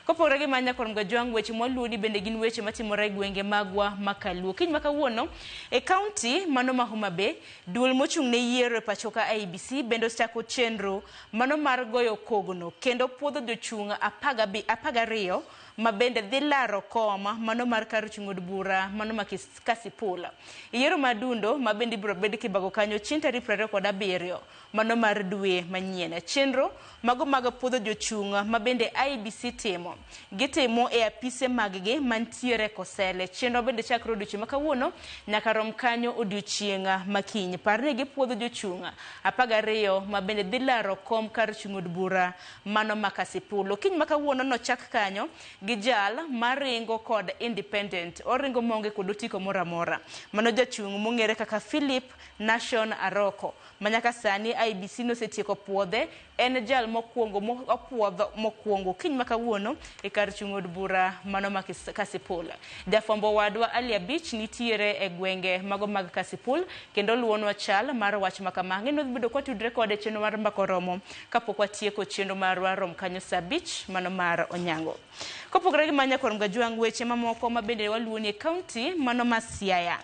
Kopogore gi mano nyakwar Mgajwang' weche mwaluwoni bende gin weche matimore e gwenge magwa ma Kaluo. Kiny ma kawuono e kaunti mano ma Homa Bay, duol mochung' ne yiero e pachoka IEBC bende osechako chenro mano mar goyo kogno kendo puodho jochung' 12 ma bende dhi laro kom mano mar kar chung' od bura mano ma Kasipul. Yiero ma Adundo ma bende ibiro bed kibago kanyo chieng' tarik 27 mano mar dwe manyien. Chenro mago mag puodho jochung' ma bende IEBC timo, gitimo e apise maggi mantiere Kosele. Chenro bende chakre odiochieng' ma kawuono nyaka rom kanyo odiochieng' ma kiny. Par ni gipuodho jochung' 12 ma bende dhi laro kom kar chung' od bura mano ma Kasipul. Okinyi ma kawuono nochak kanyo gi jal maringo kod independent, oringo maonge kod otiko moro amora. Mano jachung' mong'ere kaka Philip Nashon Aroko. Manyaka sani IEBC nosetieko puodhe, en jal mokwongo opuodh mokwongo okinyi ma kawuono e kar chung' od bura mano ma Kasipul. Jafwambo wadwa Ali Abich nitiere e gwenge mago mag Kasipul kendo luwonwa chal mar wach ma kama. Ng'eni wadhi bedo kwatudre kode e chenro mar Mbaka Oromo kapok watieko chenro marwa rom kanyo saa abich mano mar onyango. Kopogore gi mano nyakwar Mgajwang' weche mamoko ma bende waluwoni e kaunti mano ma Siaya.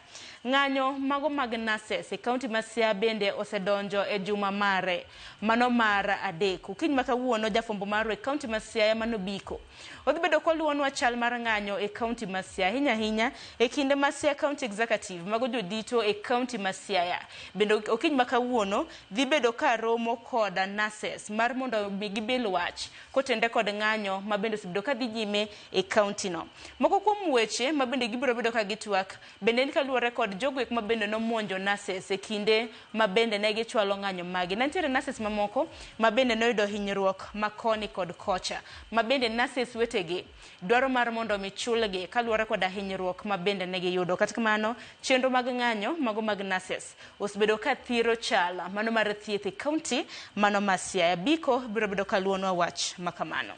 Ng'anyo mago mag nurses e kaunti ma Siaya bende osedonjo e juma mare mano mar adek. Okinyi ma kawuono jafwambo marwa e kaunti ma Siaya mano Biko odhi bedo koluwonwa chal mar ng'anyo e kaunti ma Siaya ahinya ahinya e kinde ma Siaya County Executive mago jodito e kaunti ma Siaya bende okinyi ma kawuono dhi bedo ka romo koda nurses mar mondo mi gibil wach kotenre kod ng'anyo ma bende osebedo ka dhi nyime e kaunti no. Moko kuom weche ma bende gibiro bedo ka gitwak bende en kaluwore kod jogo ek ma bende nomonjo nurses e kinde ma bende ne gichwalo ng'anyo magi. Ne nitiere nurses mamoko ma bende noyudo hinyruok ma koni kod kocha, ma bende nurses wetegi dwaro mar mondo mi chulgi kaluwore koda hinyruok ma bende ne giyudo. Kata kamano, chenro mag ng'anyo mago mag nurses osebedo ka thiro chal mano mar thieth e kaunti mano ma Siaya. Biko biro bedo kaluwonwa wach ma kamano.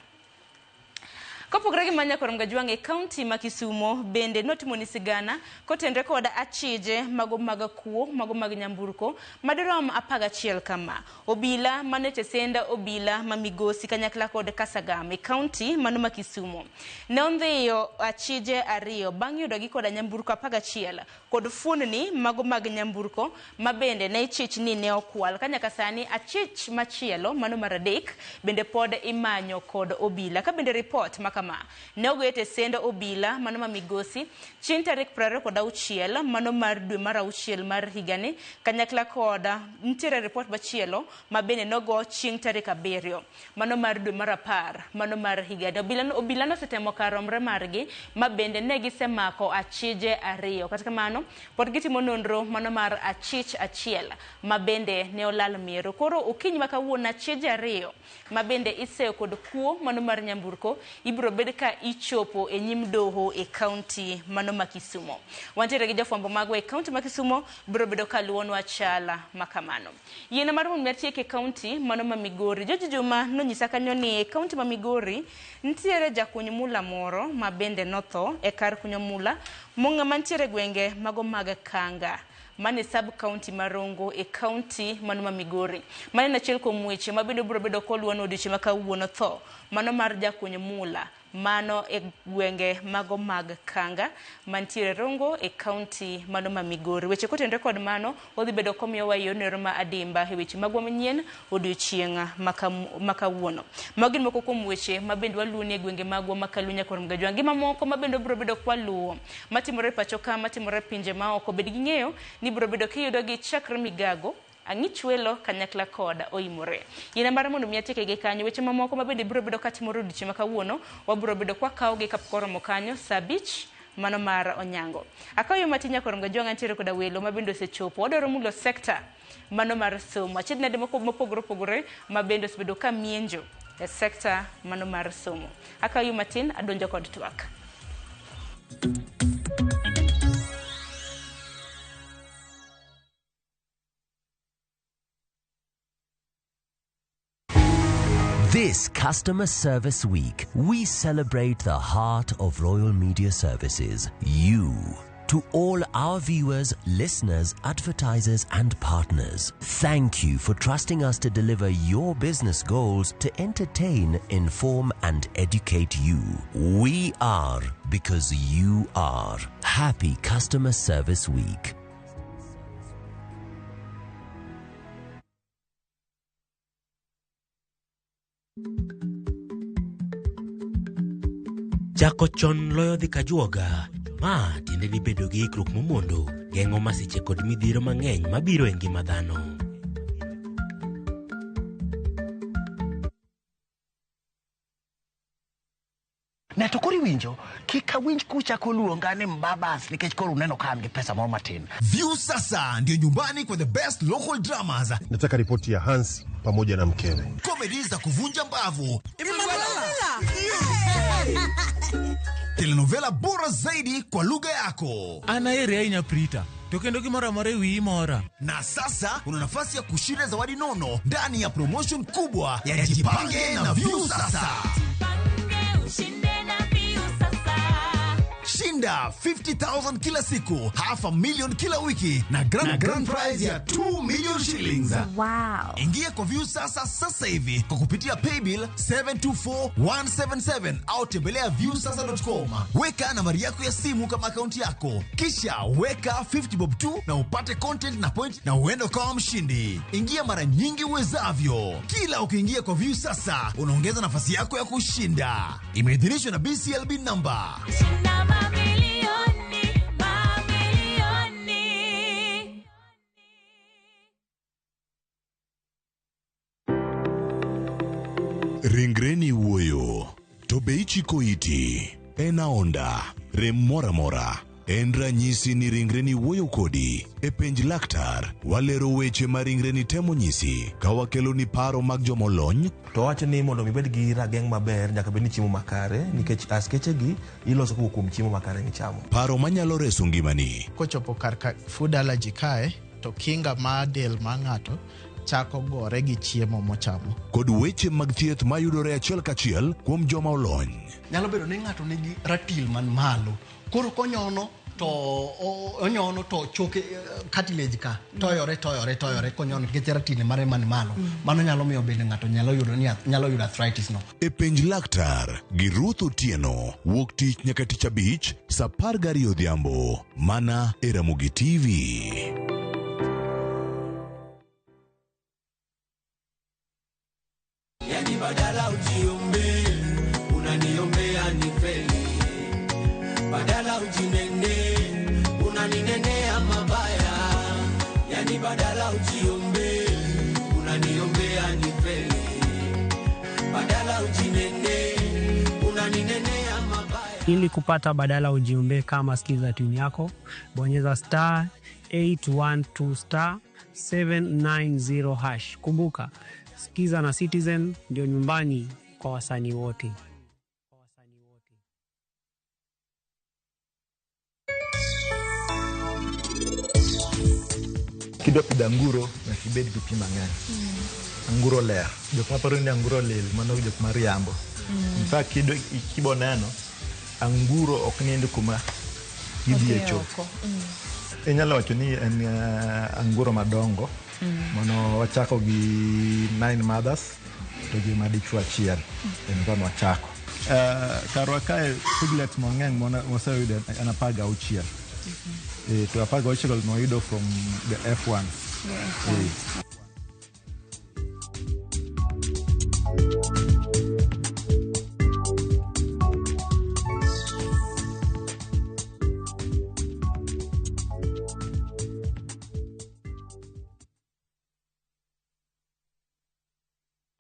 Kopogore gi manya kod Mgajwang' e kaunti ma Kisumo bende notimoni sigana kotenre kod achije mago mag kuo mago mag nyamburko madirom 11 kama. Obila mane tesend obila ma Migosi kanyakla kod Kasagam e kaunti mano ma Kisumo ne ondhiyo achije ariyo bang' yudogi koda nyamburko 11 kod fuondni mago mag nyamburko ma bende ne ichich ni ne okwal ka nyaka sani achich machielo mano mar adek bende pod imanyo kod obila. Ka bende ripot ma kama ne ogo e tesend obila mano ma Migosi chieng' tarik 26 mano mar dwe mar auchiel mar higani kanyakla kod nitiere ripot machielo ma bende nogo chieng' tarik 7 mano mar dwe mar 10 mano mar higani. Obila nosetemo kar romre margi ma bende ne gisemako achije ariyo. Kata kamano pod gitimo nonro mano mar achich achiel ma bende ne olal miero. Koro okinyi ma kawuono achije ariyo ma bende iseyo kod kuo mano mar nyamburko ibiro bed ka ichopo e nyim doho e kaunti mano ma Kisumo. Wantiere gi jofwambo magwa e kaunti ma Kisumo biro bedo ka luwonwa chala ma kamano. Yiena mar mondo mi atiek e kaunti mano ma Migori. George Juma nonyisa kanyo ni e kaunti ma Migori nitiere jakuny mula moro ma bende notho e kar kunyo mula mong'a mantiere gwenge mago mag Kanga mane sub county ma Rongo e kaunti mano ma Migori. Mano en achiel kuom weche ma bende obiro bedo koluwo odiochieng' ma kawuono tho mano mar jakuny mula mano e gwenge mago mag Kanga mantiere Rongo e kaunti mano ma Migori. Weche kotenre kod mano odhi bedo komiyowa yorno ma adimba e weche magwa manyien odiochieng' ma kawuono. Mago gin moko kuom weche ma bende waluwo ni e gwenge magwa ma Kaluo nyaka Mgajwang'. Gi mamoko ma bende obiro bedo kwaluwo matimore e pacho ka, matimore e pinje maoko. Bed gi ng'eyo ni ibiro bedo kiyudo gi chakre migago Ang'ich welo kanyakla kod oimore. Yiena mar mondo mi atieke gi kanyo. Weche mamoko ma bende biro bedo katimore odiochieng' ma kawuono, wabiro bedo kwakawogi kapok oromo kanyo saa 5 mano mar onyango. Akawo yo matin nyaka oromo Gajwang' antiere koda welo ma bende osechopo. Wadwaro mulo sekta mano mar somo. Achiedh nade mopogore opogore ma bende osebedo ka mienjo e sekta mano mar somo. Akawo yo matin adonjo kod twak. This Customer Service Week, we celebrate the heart of Royal Media Services, you. To all our viewers, listeners, advertisers, and partners, thank you for trusting us to deliver your business goals to entertain, inform, and educate you. We are because you are. Happy Customer Service Week. Chako chon loyo dhi kajuoga. Ma tiende ni bedo gi ikruok momondo geng'o masiche kod midhiero mang'eny mabiro e ngima dhano. Ne to koro iwinjo kik awinj kuchako luonga ni mbabas nikech koro uneno ka an gi pesa moro matin. Viusasa ndio nyumbani kwa the best local dramas. Nataka ripoti ya Hans pamoja na mkewe. Comedy za kuvunja mbavu, telenovela bora zaidi kwa lugha yako. An aheri ahinya Prita, to kendo gimoro amora e wiyi mora. Na sasa una nafasi ya kushinda zawadi nono ndani ya promotion kubwa ya Jipange na Viusasa. Shinda 50,000 kila siku, half a million kila wiki na grand prize ya 2 million shillings. Wow. Ingia kwa Viusasa sasa hivi kwa kupitia paybill 724177 au tembelea viusasa.com. Weka nambari yako ya simu kama akaunti yako, kisha weka 50 bob tu na upate content na point na uende ukawa mshindi. Ingia mara nyingi uwezavyo. Kila ukiingia kwa Viusasa unaongeza nafasi yako ya kushinda. Imeidhinishwa na BCLB number. Ringreni wuoyo, to be ichiko iti? En aonda, rem moro amora. En ranyisi ni ringreni wuoyo kodi. E Penj Laktar, walero weche ma ringreni temo nyisi ka wakeloni paro mag jomolony. To wacho ni mondo mi ibed gi rageng' maber nyaka bed ni chiemo makare nikech askeche gi iloso kowuok kuom chiemo makare michamo. Paro manyalo reso ngimani. Kochopo kar ka food allergy kae to kinga mar del mar ng'ato chako gore gi chiemo mochamo. Kod weche mag thieth mayudore achiel kachiel kuom joma olony. Nyalo bedo ni ng'ato nigi ratil man malo. Koro konyono to onyono to choke cartilage ka toyore toyore toyore konyono nikech ratil mare man malo. Mano nyalo miyo bende ng'ato nyalo yudo ni nyalo yudo arthritis no. E Penj Laktar gi Ruth Otieno wuok tich nyaka tich abich saa 12 odhiambo mana e Ramogi TV. Yani badala ujiombe, unaniombea nifeli. Badala ujinene, unaninenea mabaya. Yani badala ujiombe, unaniombea nifeli. Badala ujinene, unaninenea mabaya. Ili kupata badala ujiombe kama skiza tune yako, bonyeza star 812 star 790 hash. Kumbuka, Skiza na Citizen ndio nyumbani kwa wasanii wote. Kidwa pidho anguro nyaka ibed gi pi mang'eny. Anguro ler. Jok maparo ni anguro lil, mano jok mariambo. In fact, kibo neno, anguro ok nind kuma gidhi e cho. Inyalo wacho ni en anguro madongo. Mano wachako gi 9 mothers to gi madichuo achiel. En kama wachako. Karwa kae piglets mang'eny moseyudo en 16. To 16 noyudo from the F1.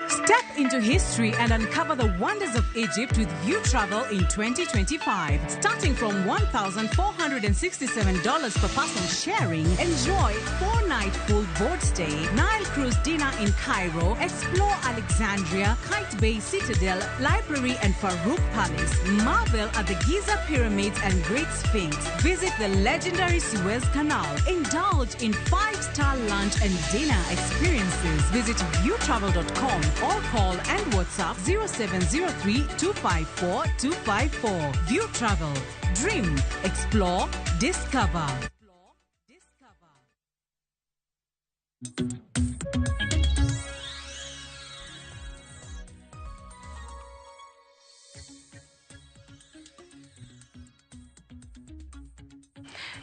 Step into history and uncover the wonders of Egypt with View Travel in 2025. Starting from $1,467 per person sharing, enjoy 4-night full board stay, Nile cruise dinner in Cairo, explore Alexandria, Kite Bay Citadel, Library and Farouk Palace, marvel at the Giza Pyramids and Great Sphinx, visit the legendary Suez Canal, indulge in 5-star lunch and dinner experiences. Visit viewtravel.com or call and WhatsApp 0703 254 254. View Travel. Dream, explore, Discover.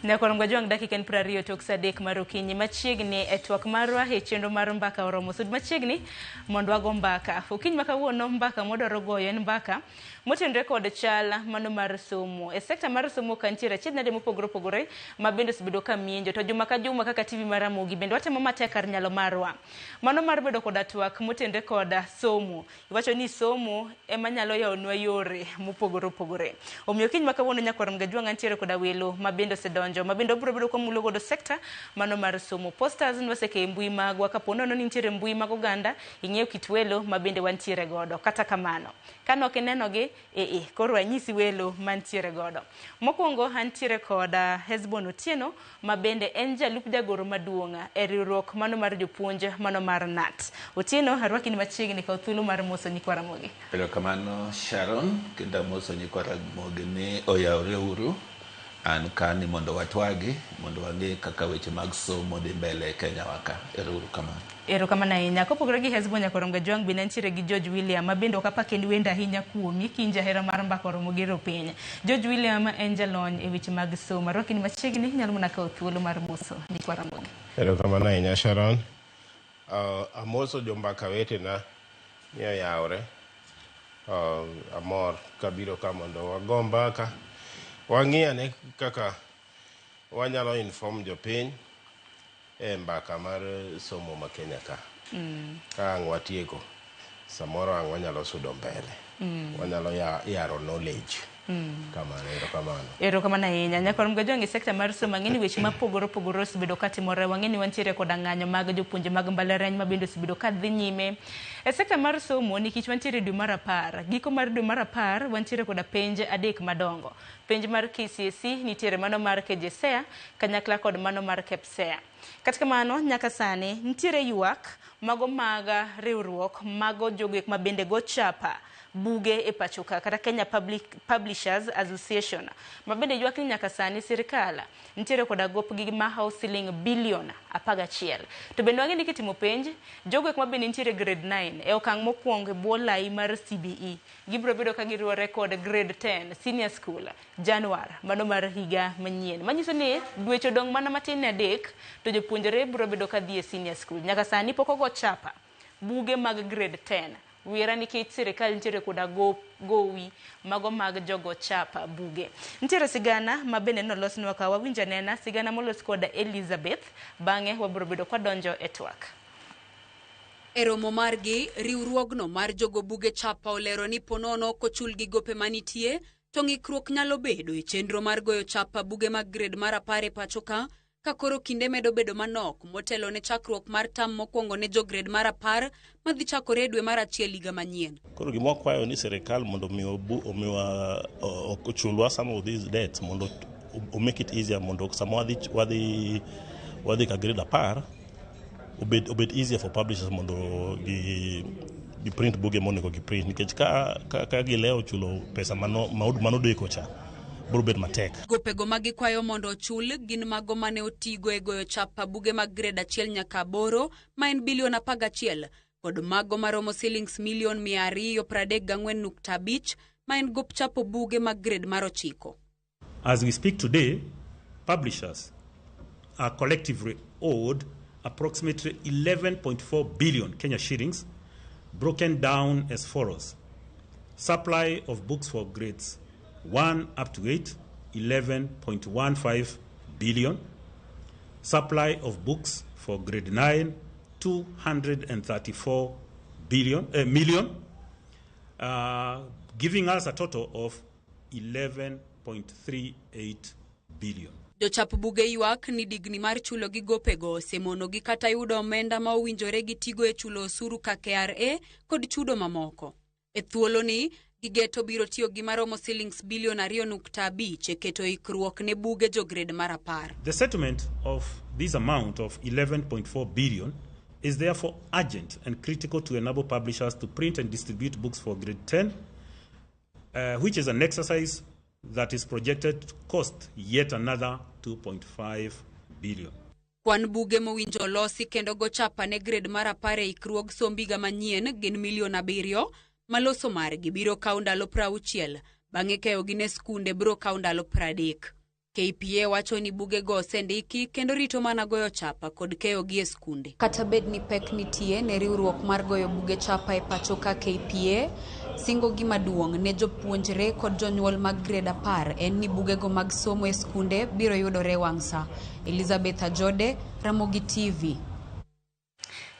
Nyakwar Gwajwang' dakika en 20 tok sa 3 mar okinyi machiegni e twak marwa e chenro mar mbaka oromo sud machiegni mondo wago mbaka. Okinyi ma kawuono mbaka mwadwaro goyo en mbaka motenore kod chal mano mar somo. E sekta mar somo ka nitiere achiedh nade mopogore opogore ma bende osebedo ka mienjo to juma ka juma kaka TV mar Ramogi bende watemo matek kar nyalo marwa. Mano mar bedo koda twak motenore kod somo. Iwacho ni somo ema nyalo yawonwa yore mopogore opogore. Omiyo okinyi ma kawuono nyakwar Mgajwang' antiere koda welo ma bende osedonjo ma bende obiro bedo komulo godo sekta mano mar somo. Posters nwaseke e mbui magwa kapo nono ni nitiere mbui mag oganda ing'eyo kit welo ma bende wantiere godo. Kata kamano, kanok inenogi, koro anyisi welo mantiere godo. Mokwongo antiere kod Hesbon Otieno ma bende en jalup jagoro maduong' e riwruok mano mar jopuonj mano mar KNUT. Otieno, arwaki ni machiegni kaw thuolo mar moso nyikwa Ramogi. Erokamano Sharon, kendo amoso nyikwa Ramogi ni oyawre uru. An ka ni mondo watwagi, mondo wang'e kaka weche mag somo dhi mbele e Kenya wa ka. Ero uru kamano. Erokamano ahinya. Kopogore gi Hesbon Nyakwar Mgajwang' bende nitiere gi George William ma bende ok apar en wendo ahinya kuomi ka in jahera mar mbaka oromo gero piny. George William en jalony e weche mag somo. Arwaki ni machiegni, inyalo mana kawo thuolo mar moso nyikwa Ramogi. Erokamano ahinya Sharon. Amoso jombaka wetena ni oyawre. Amor kabiro ka mondo wago mbaka. Wang'i ane kaka wanyalo inform jopiny e mbaka mar somo ma Kenya ka. Ka ang' watieko, samoro ang' wanyalo sudo mbele. Wanyalo yaro knowledge. Kamano, erokamano. Erokamano ahinya. Nyakwar Mgajwang' e sekta mar somo ang'e ni weche mapogore opogore osebedo katimore. Wang'e ni wantiere koda ng'anyo mag jopuonje mag mbalariany ma bende osebedo kadhi nyime. E sekta mar somo nikech wantiere dwe mar 10, giko mar dwe mar 10 wantiere koda penj 3 madongo. Penj mar KCSE nitiere mano mar KJSEA kanyakla kod mano mar KPSEA. Kata kamano nyaka sani nitiere ywak mago mag riwruok mago jogo ma bende go chapa buge e pacho ka kata Kenya Publishers Association ma bende ywak ni nyaka sani sirikal nitiere koda gopgi ma house siling bilion 11. To bende wang'e ni kitimo penj jogo ma bende nitiere grade 9 e okang' mokwongo e bwo lai mar CBE gibiro bedo ka giriwore kod grade 10 senior school Januar mano mar higa manyien manyiso ni dweche odong' mana matin ne 3 to jopuonjre biro bedo ka dhi e senior school. Nyaka sani pok ogo chapa buge mag grade 10 wiera nikech sirikal nitiere koda gowi mago mag jogo chapa buge. Nitiere sigana ma bende nolosnwa ka wawinjo anena sigana molos koda Elizabeth bang'e wabiro bedo kwadonjo e twak. E romo margi, riwruogno mar jogo buge chapa olero ni ponono kochulgi gope manitie to ng'ikruok nyalo bedo e chenro mar goyo chapa buge mag grade mar 10 e pacho ka koro kinde medo bedo manok motelo ne chakruok mar tam mokwongo ne jo grade mar 10 madhi chakore e dwe mar 1 higa manyien. Koro gima wakwayo ni sirikal mondo omiwa ochulwa some of these debts mondo make it easier mondo sama wadhi ka grade 10 obed easier for publishers mondo gi print buge monego gi print nikech ka gilewo chulo pesa manodeko cha biro bet matek. Gopego ma gikwayo mondo ochul gin mago mane otigo e goyo chapa buge mag grade 1 nyaka 8 ma en bilion 11 kod mago maromo silings milion 234.5 ma en gop chapo buge mag grade mar 9. As we speak today, publishers are collectively owed approximately 11.4 billion Kenya shillings, broken down as follows. Supply of books for grades 1 up to 8, 11.15 billion. Supply of books for grade 9, 234 million, giving us a total of 11.38 billion. Jochap buge ywak ni digni mar chulo gi gopego osemonogi kata yudo omenda ma owinjore gitigo e chulo osuru ka KRA kod chudo mamoko. E thuoloni, gigeto biro tiyo gi maromo silings bilion 2.5 e keto ikruok ne buge jo grade mar 10. The settlement of this amount of 11.4 billion is therefore urgent and critical to enable publishers to print and distribute books for grade 10, which is an exercise that is projected to cost yet another 2.5 billion. Kwan buge mowinjo losi kendo go chapa ne grade mar 10 e ikruog somb higa manyien gin milion 7 ma loso margi biro kawo ndalo 60 bang'e keyogi ne skunde biro kawo ndalo 30. KPA wacho ni bugego osendiki kendo rito mana goyo chapa kod keyogi e skunde. Kata bed ni pek nitie ne riwruok mar goyo buge chapa e pacho ka KPA, singo gima duong' ne jopuonjre kod jonyuol mag grade 10 en ni bugego mag somo e skunde biro yudore wang' sa. Elizabeth Ajode, Ramogi TV.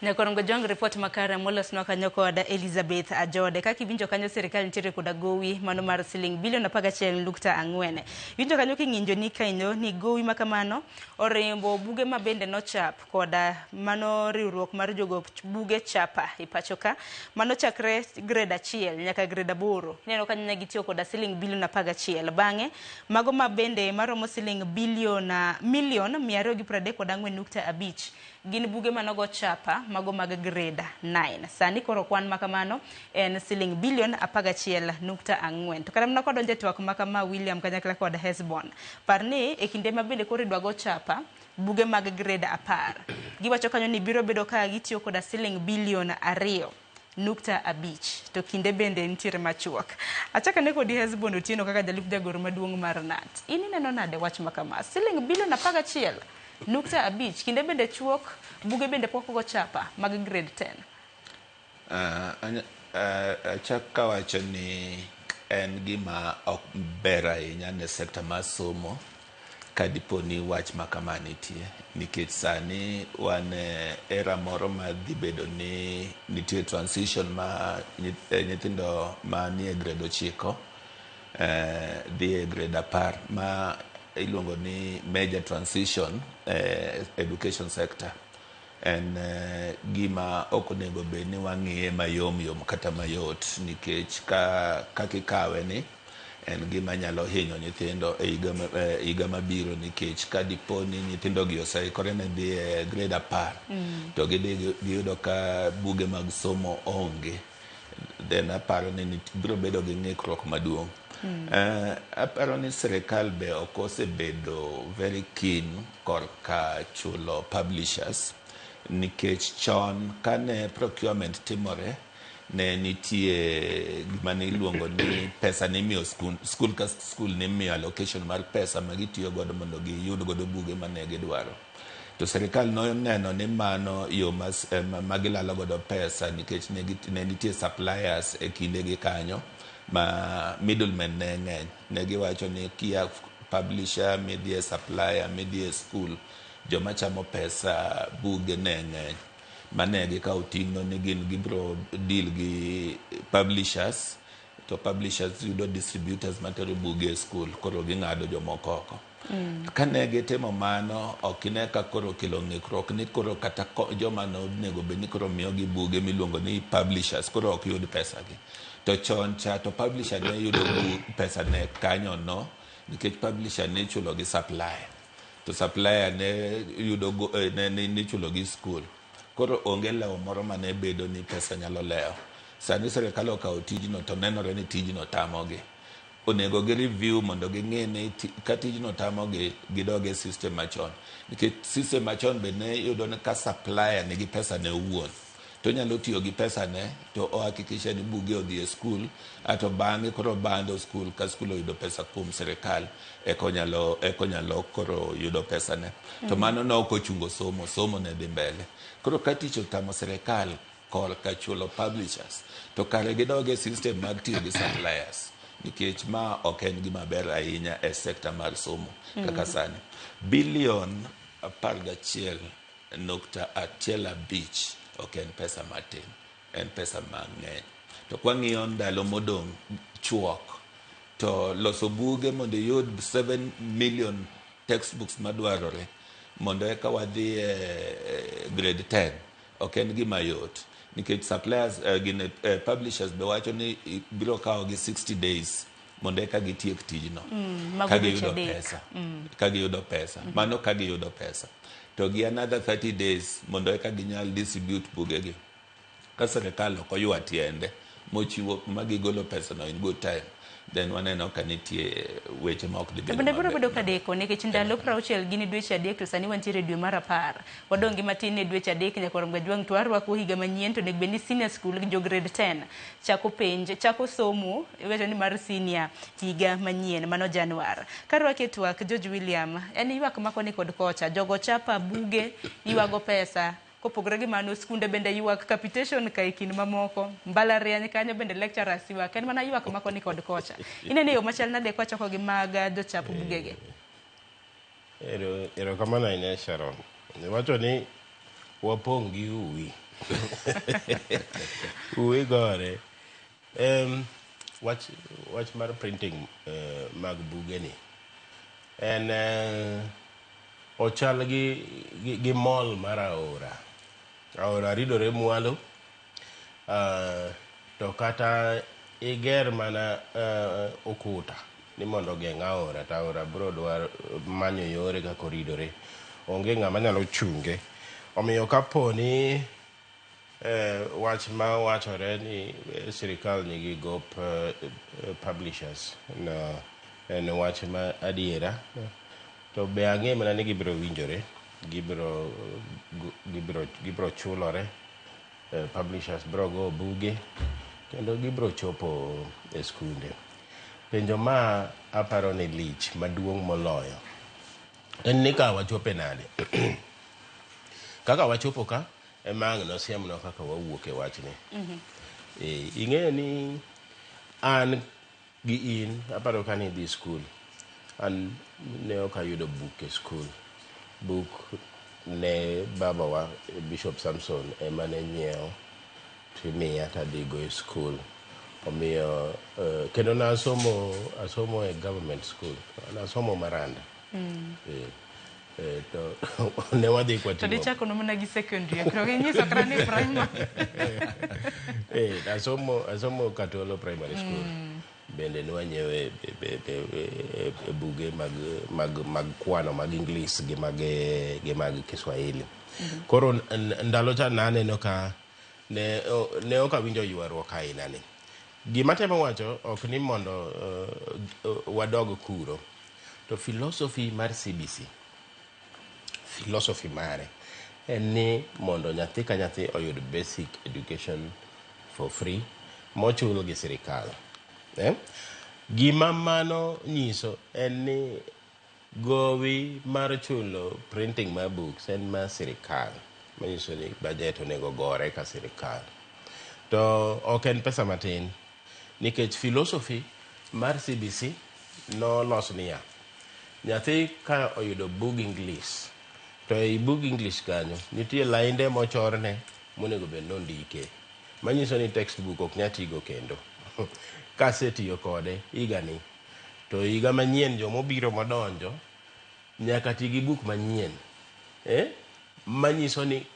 Nyakorongo Jong, report makare molosnwa kanyo kod Elizabeth Ajode. Kaka iwinjo kanyo, sirikal nitiere koda gowi mano mar siling bilion 11.4. Iwinjo kanyo king'injo ni kanyo ni gowi makamano orimbo buge ma bende nochap koda mano riwruok mar jogo buge chapa e pacho ka mano chakre grade 1 nyaka grade 8. Ineno kanyo ne gitiyo koda siling bilion 11. Bang'e mago ma bende maromo siling bilion milion 234.5 gin buge manogo chapa mago mag grade 9. Sani koro kwan makamano en siling bilion 11.4. To kata mana kodonjo e twak makama William kanyakla kod Hesbon, par ni e kinde ma bende koro idwa go chapa buge mag grade 10, giwacho kanyo ni biro bedo ka gitiyo koda siling bilion 2.5, to kinde bende nitiere machuok. Achaka ne kodi Hesbon Otieno kaka jalup jagoro maduong' mar KNUT. In ineno nade wach makama? Siling bilion 11.5, kinde bende chuok, buge bende pok ogo chapa mag grade 10. Achak kawacho ni en gima ok ber ahinya ne sekta mar somo ka dipo ni wach ma kama nitie, nikech sani wan e era moro ma dhi bedo ni nitie transition ma nyithindo manie grade 9 dhi e grade 10 ma iluongo ni major transition education sector. En gima ok onego bed ni wang'iye mayom yom kata mayot, nikech kaka ikawe ni en gima nyalo hinyo nyithindo e higa mabiro, nikech ka dipo ni nyithindo gi oseikore ne dhi e grade 10 to gidhi giyudo ka buge mag somo onge, then aparo ni biro bedo gi ng'ikruok maduong'. Aparo ni sirikal be ok osebedo very keen korka chulo publishers, nikech chon kane procurement timore ne nitie gima ne iluongo ni pesa nimiyo skul ka skul nimiyo allocation mar pesa ma gitiyo godo mondo giyud godo buge mane gidwaro. To sirikal noneno ni mano yo ma gilalo godo pesa, nikech ne nitie suppliers e kindegi kanyo ma middlemen ne ng'eny. Ne giwacho ni kia publisher midhi e supplier midhi e skul, joma chamo pesa buge ne ng'eny. Mane gikawo ting'no ni gin gibiro deal gi publishers, to publishers yudo distributors matero buge e skul, koro ging'ado jomoko oko. Kane gitimo mano, ok ine ka koro kelo ng'ikruok ni koro kata joma nonego bed ni koro miyogi buge miluongo ni publishers koro ok yud pesa gi. To chon cha to publisher ne yudo pesa ne kanyo no, nikech publisher ne ichulo gi supplier, to supplier ne yudo ne ichulo gi skul. Koro onge lewo moro mane bedo ni pesa nyalo lewo. Sani sirikal okawo tijno to nenore ni tijno tamogi. Onego gi review mondo ging'e ni ka tijno tamogi gidog e system machon. Nikech system machon be ne yudo ni ka supplier nigi pesa ne owuon, to onyalo tiyo gi pesa ne to ohakikisha ni buge odhi e skul, ato bang'e koro bando skul ka skul oyudo pesa kuom sirikal eka onyalo koro yudo pesa ne. To mano ne ok ochungo somo, somo ne dhi mbele. Koro ka tich otamo sirikal korka chulo publishers, to kare gidog e system mag tiyo gi suppliers, nikech ma ok en gima ber ahinya e sekta mar somo kaka sani. Bilion 11.15 ok en pesa matin, en pesa mang'eny. To kwang'iyo ndalo modong' chuok, to loso buge mondo iyud 7 million textbooks madwarore mondo eka wadhi e grade 10 ok en gima yot, nikech suppliers publishers be wacho ni biro kawo gi 60 days mondo eka gitiek tijno. Ka giyudo pesa. Ka giyudo pesa. Mano ka giyudo pesa. To gi another 30 days mondo eka ginyal distribute bugegi. Ka sirikal ok oywa tiende mochiwo ma gigolo pesa no in good time, Then waneno ka nitie weche ma ok dhi To bedo bende biro maber. bedo ka deko nikech ndalo 60 gin dweche 3 to sani wantiere e dwe mar 10. Wadong' gi matin ne dweche 3 nyaka Warom Gajwang' to warwako higa manyien to onego bed ni senior school gi jo grade 10 chako penj, chako somo iwacho ni mar senior higa manyien mano Januar. Karwaki e twak George William, en ywak ma koni kod kocha, jogo chapa buge ywago pesa Kopogore gi mano, skunde bende ywak capitation ka e kind mamoko. Mbalariany kanyo bende lecturers ywak. En mana ywak ma koni kod kocha. Ineno e yo machal nade kwachoko gi mag jochap bugegi? Ero, erokamano ahinya Sharon. Iwacho ni wapong' gi uwi. Uwi gore. Wach, wach mar printing mag bugeni en Ochal gi, gi, gi mol mar aora. Aora ridore mwalo, to kata iger mana ukuta ni mondo ogeng' aora, to aora biro dwaro manyo yore kaka oridore. Onge ng'ama nyalo chunge. Omiyo kapo ni wach ma wachore ni sirikal nigi gop publishers no en wach ma adiera. To be ang'e mana ni gibiro winjore, gibiro, gibiro, gibiro chulore, publishers biro go buge, kendo gibiro chopo e skunde. Penjo ma aparo ni lich maduong' moloyo en ni ka wachope nade? Kaka wachopo ka, ema ang' nosiemnwa kaka wawuok e wachni. Ing'eyo ni an Gi in, aparo kane idhi skul, an ne ok ayudo buk e skul. Buk ne babawa Bishop Samson ema ne nyiewo timiya tadhigo e skul. Omiyo kendo nasomo asomo e government school, nasomo Maranda. To ne wadhi To kwating'o dichako mana gi secondary, ok inyiso kata ni primary. Asomo Katolo Primary School. Bende ne wanyiewo e buge mag kwano mag English gi mag Kiswahili. Koro ndalo cha naneno ka ne ok awinjo ywaruok aina ni. Gima temo wacho ok ni mondo wadog kuro. To philosophy mar CBC, philosophy mare en ni mondo nyathi ka nyathi oyud basic education for free mochul gi sirikal. Gima mano nyiso en ni gowi mar chulo printing mar books en mar sirikal, manyiso ni budget onego gore ka sirikal. To ok en pesa matin, nikech philosophy mar CBC nolos niya, nyathi ka oyudo bug English, to ei bug English kanyo nitie lainde mochorne monego bed nondike, manyiso ni textbook ok nyal tigo kendo. Kasetiyo kode higani, to higa manyien jomobiro modonjo nyaka ti gi buk manyien. Manyiso ni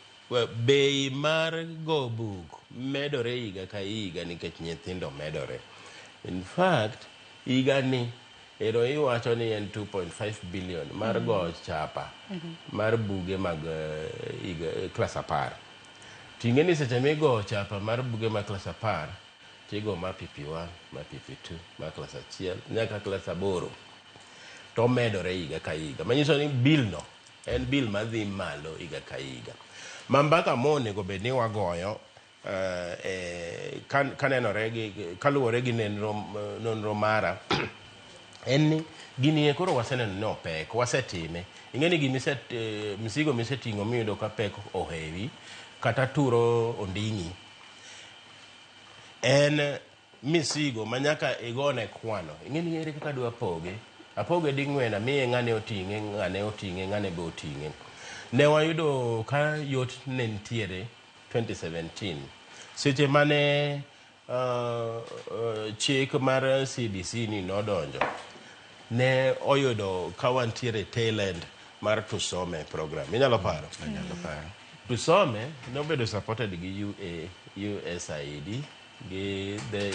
bei mar go buk medore higa ka higa nikech nyithindo medore. In fact, higa ni ero iwacho ni en 2.5 billion mar go chapa mar buge mag higa klas 10. Ting'e ni seche migo chapa mar buge mag klas 10, tigo ma PP1, ma PP2, ma klas 1 nyaka klas 8. To medore higa ka higa. Manyiso ni bill no en bill madhi malo higa ka higa. Ma mbaka mo onego bed ni wagoyo kanenore gi kaluwore gi nonro mara en ni gini e koro waseneno ni opek, wasetime. Ing'e ni gima misigo miseting'o miyudo ka pek ohewi kata turo onding'i en misigo ma nyaka igone kwano. Ing'e ni ere kaka dwa poge? Apoge ding'wen, amiye ng'ane oting'e, ng'ane oting'e, ng'ane be oting'e. Ne wayudo ka yot ne nitiere 2017. Seche mane chik mar CBC ni nodonjo, ne oyudo ka wantiere tail end mar Tusome program. Inyalo paro? Anyalo paro. Tusome nobedo supported gi USAID, gi the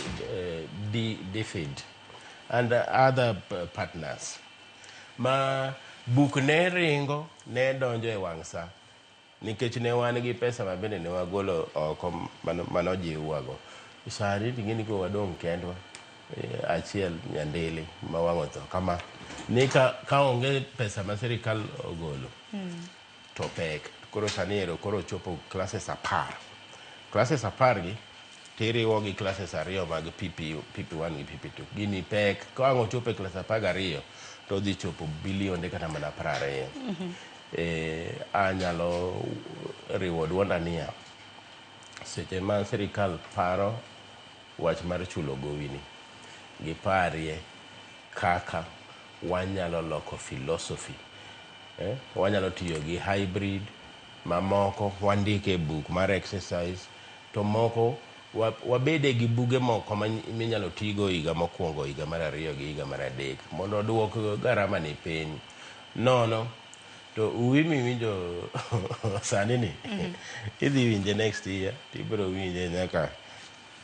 DFID and other partners. Ma buk ne ringo, ne donjo e wang' sa. Nikech ne wan gi pesa ma bende ne wagolo oko mano jiwwago. Sani ting'e ni koro wadong' kendwa. Achiel nyandili ma wang' otho kama ni ka onge pesa ma sirikal ogolo to pek. Koro sani ero koro chopo classes 10. Classes 10 gi tiriwo gi classes 2 mag PP, PP1 gi PP2. Gini pek ka ang' ochopo e class 12 to odhi chopo bilionde kata mana 20. Anyalo riwo duonda niya, seche ma sirikal paro wach mar chulo gowi ni, giparie kaka wanyalo loko philosophy. Wanyalo tiyo gi hybrid mamoko wandike e buk mar exercise to moko wabede gi buge moko minyalo tigo higa mokwongo, higa mar 2 gi higa mar 3 mondo oduok garama ni piny. Nono to uwi miwinjo sani ni idhi winje next year tibiro winje nyaka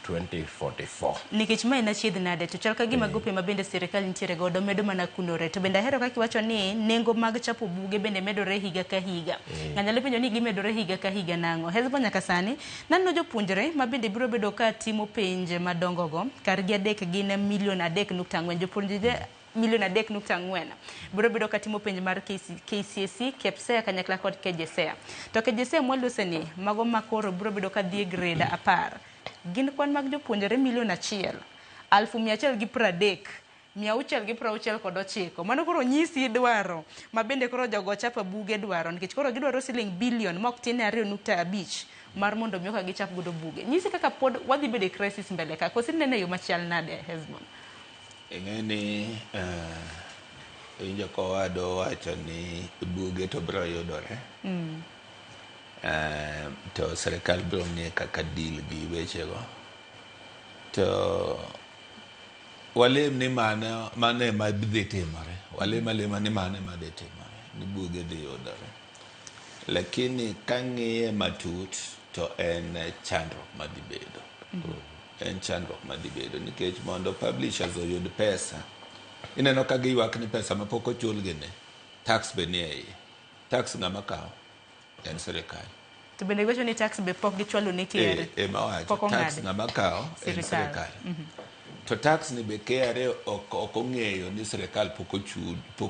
2044. Nikech ma en achiedh nade to chal ka gima gope ma bende sirikal nitiere godo medo mana kunore. To bende ahero kaka iwacho ni nengo mag chapo buge bende medore higa ka higa. Ng'anyalo nyalo penjo ni gimedore higa ka higa nang'o? Hezbo nyaka sani naneno jopuonjre ma bende biro bedo ka timo penj madongo go kargi 3 gin milion 3.4 jopuonjre milion 3.4 biro bedo ka timo penj mar KCSE, KPSEA kanyakla kod KJSEA. To KJSEA mwalose ni mago ma koro biro bedo ka dhi e grade 10 gin kwan mag jopuonjre 1,130,669. Mano koro nyisi dwaro ma bende koro jogo chapa buge dwaro nikech koro gidwaro siling bilion mok tin ne 2.5 mar mondo mi ka gichap godo buge. Nyisi kaka pod wadhi bedo e crisis mbele ka. Koso inene e yo machal nade, Hesbon? Ing'e ni winjo kowado wacho ni buge to biro yudore. To sirikal biro ng'e kaka deal gi wechego. To walem ni mano ema dhi timore. Walem alema ni mano ema dhi timore. Ni buge dhi yudore. Lakini kang'iye matut to en chandruok madhi bedo. En chandruok madhi bedo nikech mondo publishers oyud pesa, ineno ka giywak ni pesa mapok ochulgi ni, tax be ni e iye. Tax ng'ama kawo? En sirikal. To bende giwacho ni tax be pok gichwalo ne KRA. Ema wacho, tax ng'ama kawo en sirikal. To tax ni be KRA ok ong'eyo ni sirikal pok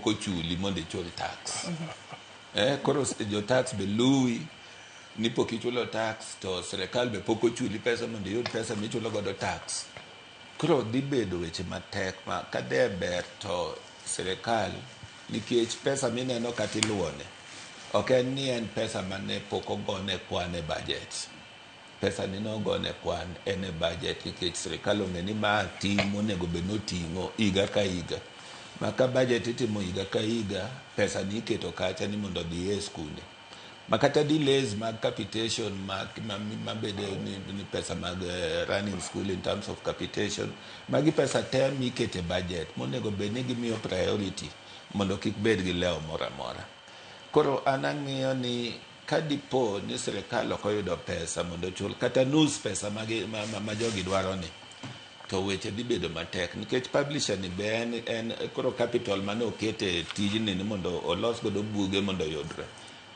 ochuli mondo ichul tax. Koro jo tax be luwi ni pok ichulo tax to sirikal be pok ochuli pesa mondo iyud pesa michulo godo tax. Koro dhi bedo weche matek ma kadhe ber to sirikal nikech pesa mineno kata iluwone ok en ni en pesa mane pok ogone kwan e budget. Pesa ni nogone kwan en e budget nikech sirikal ong'e ni ma ting' monego bed ni oting'o higa ka higa. Ma ka budget itimo higa ka higa, pesa ni iketo kacha ni mondo odhi e skunde. Ma kata delays mag capitation mabede ni pesa mag running school in terms of capitation, magi pesa te mikete budget monego bed ni gimiyo priority mondo kik bed gi lewo moro amora. Koro an ang'iyo ni ka dipo ni sirikal ok oyudo pesa mondo ochul kata nus pesa ma jogi dwaro ni, to weche dhi bedo matek nikech publisher ni be en koro capital mane okete tijni ni mondo olos godo buge mondo oyudre.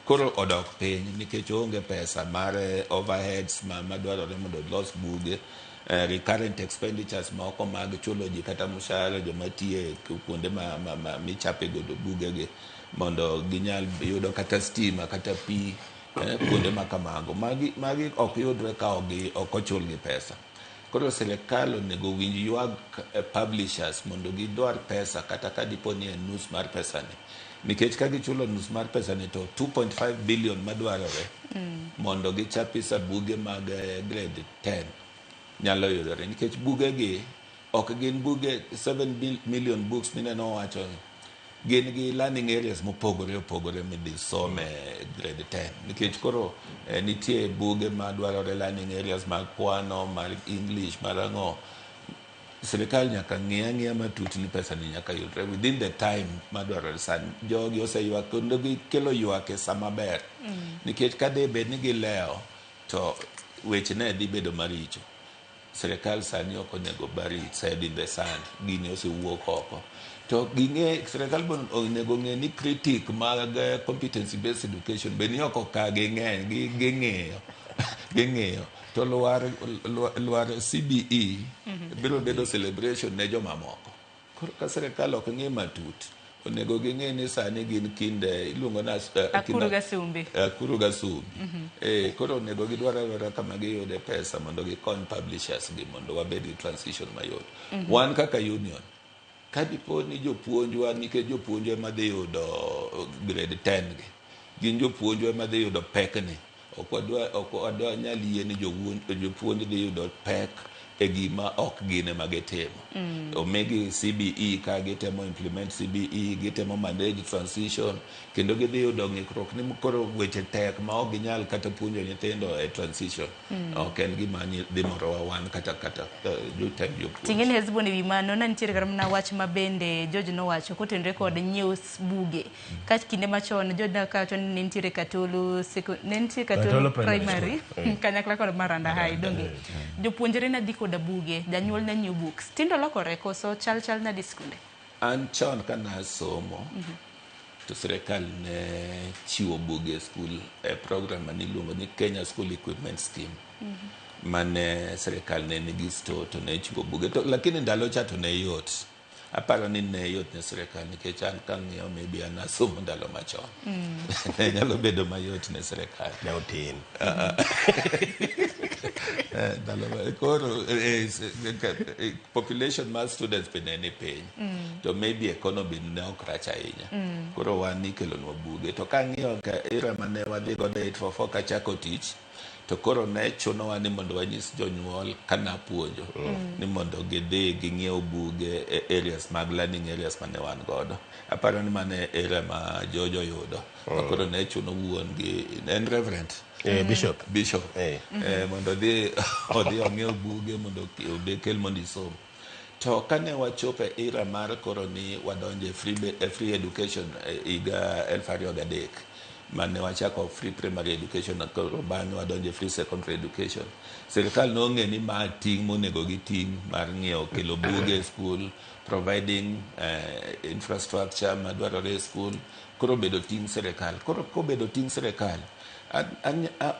Koro odok piny nikech oonge pesa mar overheads madwarore mondo olos buge, recurrent expenditures moko mag chulo ji kata mshahara joma tiye kuonde ma michape godo bugegi mondo ginyal yudo kata stima kata pi kuonde ma kamago. Magi ok yudre ka ok ochulgi pesa. Koro sirikal onego winj ywag publishers mondo gidwar pesa kata ka dipo ni en nus mar pesani. Nikech ka gichulo nus mar pesani to 2.5 billion madwarore mondo gichapisa buge mag grade 10 nyalo yudore. Nikech bugegi ok gin buge 7 million books mineno wacho ni gin gi learning areas mopogore opogore midhi some grade 10. Nikech koro nitie buge madwarore learning areas mag kwano, mar English, mar ang'o. Sirikal nyaka ng'i ang'iya matut ni pesa ni nyaka yudre within the time madwarore sani. Jogi oseywak kendo gikelo ywak e sama ber. Nikech ka dhi bed ni gilewo to weche ne dhi bedo maricho. Sirikal sani ok onego bury its head in the sand. Gini osewuok oko. To ging'e sirikal be onego ng'e ni critic mag competency based education be ni oko ka ging'eny ging'iyo. Ging'iyo to lwar lwar CBE biro bedo celebration ne jomamoko. Koro ka sirikal ok ng'i matut, onego ging'e ni sani gin kinde iluongo na Akuru gasumbi. Akuru gasumbi. Koro onego gidwar adwara kama giyude pesa mondo gikony publishers gi mondo wabed gi transition mayot. Wan kaka union, ka dipo ni jopuonjwa, nikech jopuonjwa ema dhi yudo grade 10 gi, gin jopuonjwa ema dhi yudo pekni. Ok wadwa nyal yie ni jopuonj dhi yudo pek e gima ok gin ema gitimo. Omigi CBE ka gitemo implement CBE, gitemo manage transition, kendo gidhi yudo ng'ikruok ni koro weche tek ma ok ginyal kata puonjo nyithindo e transition. Ok en gima dhi morowa wan kata jotend jopuonj. Ting'eni Hesbon, ewi mano ne nitiere kata mana wach ma bende George nowacho kotenore kod nyiewo buge. Ka kinde machon George nakawacho ni ne nitiere Katolo ne nitie Katolo Katolo Primary Primary School. Kanyakla kod Maranda High, donge. Jopuonjre ne dhi koda buge, janyuol ne nyiewo books. Tindo lokore koso chal nade skunde? An chon ka nasomo, to sirikal ne chiwo buge e skul e program mane iluongo ni Kenya School Equipment Scheme, mane sirikal ne nigi store to ne chiwo buge to, lakini ndalo cha to ne yot. Aparo ni ne yot ne sirikal nikech an kang'iyo maybe an asomo ndalo machon, ne nyalo bedo mayot ne sirikal. Ne otin. Ndalo koro population mar students be ne ni piny, to maybe economy ne ok rach ahinya. Koro wan nikelonwa buge to kang'iyo ka era mane wadhi godo 844 kachako tich, to koro ne chunowa ni mondo wanyis jonyuol kanapuonjo ni mondo gidhi ging'iew buge e areas mag learning areas mane wan godo. Aparo ni mano e area ma George oyudo ma koro ne chuno wuon gi en reverend. Bishop. Bishop. Mondo odhi ong'iew buge mondo obi kel mondo isom. To kane wachopo e era mar koro ni wadonjo e free education e higa 2003 mane wachako free primary education, koro bang'e wadonjo e free secondary education, sirikal nong'e ni ma ting' monego giting' mar ng'iewo kelo buge e skul, providing infrastructure madwarore e skul, koro bedo ting' sirikal. Koro kobedo ting' sirikal,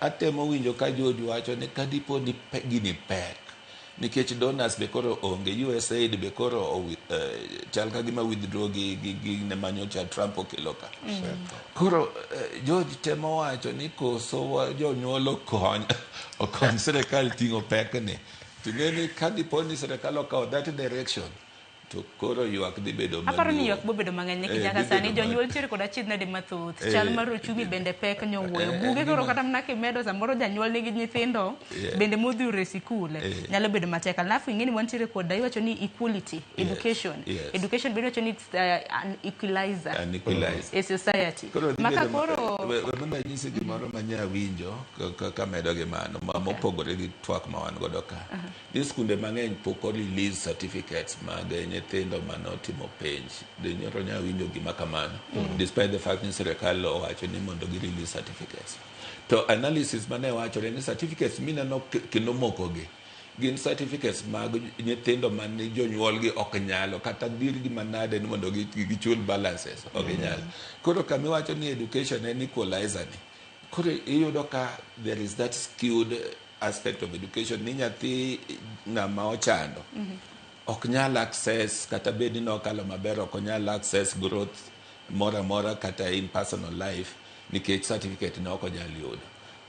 atemo winjo ka George wacho ni kadipo ni gini pek nikech donors be koro onge, USAID be koro chal ka gima withdraw gi ne manyocha Trump okelo ka. Koro George temo wacho ni koso jonyuol okony sirikal ting'o pekni. To ing'e ni ka dipo ni sirikal okawo that direction, to koro ywak dhi bedo Aparo ni maduong'. Ywak bobedo mang'eny nikech nyaka Dhi sani bedo jonyuol nitiere kod achiedh nade mathoth. Chal mar uchumi bende pek nyowuoyo. Buge koro kata mana kimedo samoro janyuol nigi nyithindo bende modhuro e sikul, nyalo bedo matek. Alafu ing'e ni wantiere kod iwacho ni equality, education. Education bende iwacho ni it's an equalizer An equalizer. e society. Koro dhi Maka bedo koro we mondo anyisi gimoro ma nyawinjo kamedo gi mano ma mopogore gi twak ma wan godo ka. Ni skunde mang'eny pok o release certificates mag nyithindo manotimo penj. De nyoro nya winjo gima kamano. Despite the fact ni sirikal owacho ni mondo gi release certificates. To analysis mane wachore ni certificates mineno kendo mokogi gin certificates mag nyithindo mane jonyuolgi ok nyalo kata dirgi manade ni mondo gichul balances ok ginyal. Koro kamiwacho ni education en equalizer ni, koro iyudo ka there is that skewed aspect of education ni nyathi ng'ama ochando ok nyal access, kata bed ni nokalo maber, ok onyal access growth moro amora kata in personal life nikech certificate ne ok onyal yudo.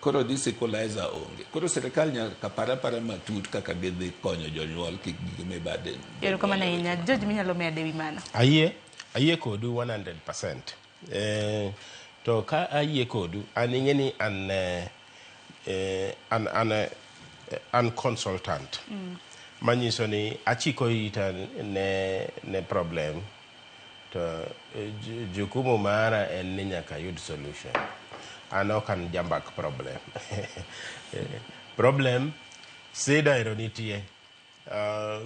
Koro this equalizer onge. Koro sirikal nyaka par apara matut kaka gidhi konyo jonyuol kik gimi burden. Erokamano ahinya. George, minyalo medo ewi mano? Ayie kodu 100%. To ka ayie kodu, an ing'e ni an consultant. Manyiso ni achiko ita ne problem to jukumu mara en ni nyaka ayud solution. An ok an jambak problem. Problem sida ero nitie.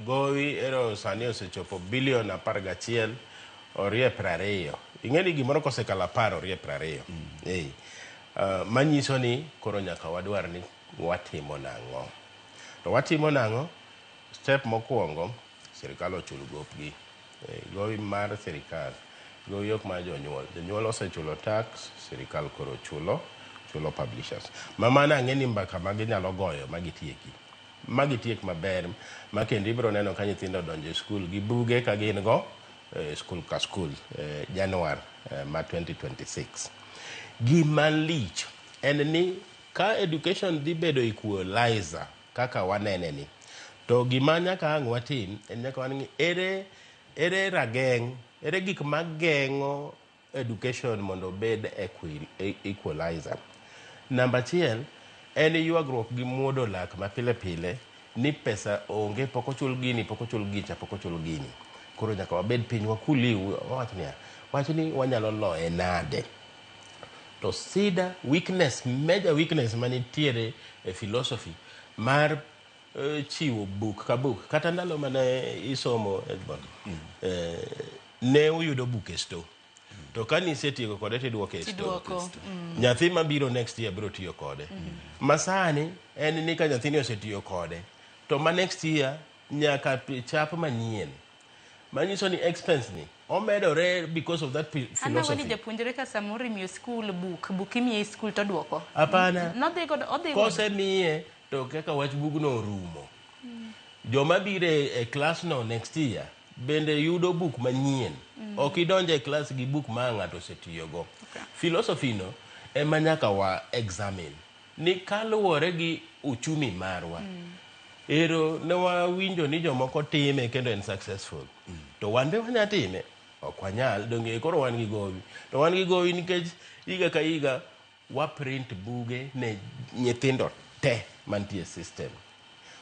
Gowi ero sani osechopo bilion 11 orie 20. Ing'e ni gimoro kosekalo 10 orie 20. Manyiso ni koro nyaka wadwar ni watimo nang'o. To watimo nang'o? Step mokwongo, sirikal ochul gopgi. Gowi mar sirikal, gowi ok mar jonyuol. Jonyuol osechulo tax, sirikal koro chulo Chulo publishers. Ma mano ang'e ni mbaka ma ginyalo goyo ma gitieki. Ma gitiek maber ma kendo ibiro neno ka nyithindo odonjo e skul gi buge ka gin go e skul ka skul Januar ma 2026. Gima lich en ni ka education dhi bedo equalizer kaka wanene ni to gima nyaka ang' watim en nyaka wang'i ere ere rageng' ere gik mageng'o education mondo obed equalizer. Namba achiel en ywagruok gi muodo lak ma pile pile ni pesa onge pok ochul gini pok ochul gicha pok ochul gini. Koro nyaka wabed piny wakuliw wawach niya wach ni wanyalo loye nade. To sida weakness major weakness manitiere e philosophy mar chiwo buk ka buk kata ndalo mane isomo Edmond ne uyudo buk e store to ka nisetieko kode tiduoke e store Tiduoko. Nyathi mabiro next year biro tiyo kode. Masani en ni ka nyathini osetiyo kode to ma next year nyaka chap manyien. Manyiso ni expense ni omedore because of that Ana weni philosophy. japuonjre ka samoro imiyo skul buk, buk imiye e skul to oduoko. Hapana. Nodhi godo, odhi godo. Kosemiye to kaka wach bugno orumo. Joma biro e klas no next year bende yudo buk manyien. Ok idonjo e klas gi buk ma ng'ato osetiyogo. Philosophy no ema nyaka wa examine. Ni kaluwore gi uchumi marwa. Ero ne wawinjo ni jomoko time kendo en successful. To wan be wanya time? Ok wanyal. Donge koro wan gi gowi. To wan gi gowi nikech higa ka higa wa print buge ne nyithindo te mantie e system.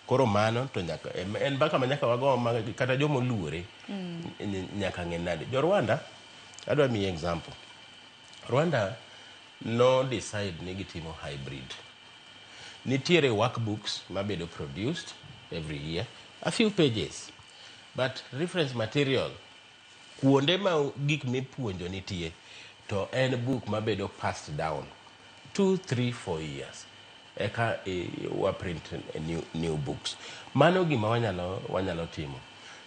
Koro mano to nyaka en mbaka ma nyaka wago ma kata joma oluore nyaka ng'e nade. Jo Rwanda, adwa miyi example. Rwanda no decide ni gitimo hybrid. Nitiere workbooks mabedo produced every year, a few pages. But reference material, kuonde ma gik mipuonjo nitie, to en book mabedo passed down 2, 3, 4 years. Eka wa print new books. Mano gima wanyalo timo.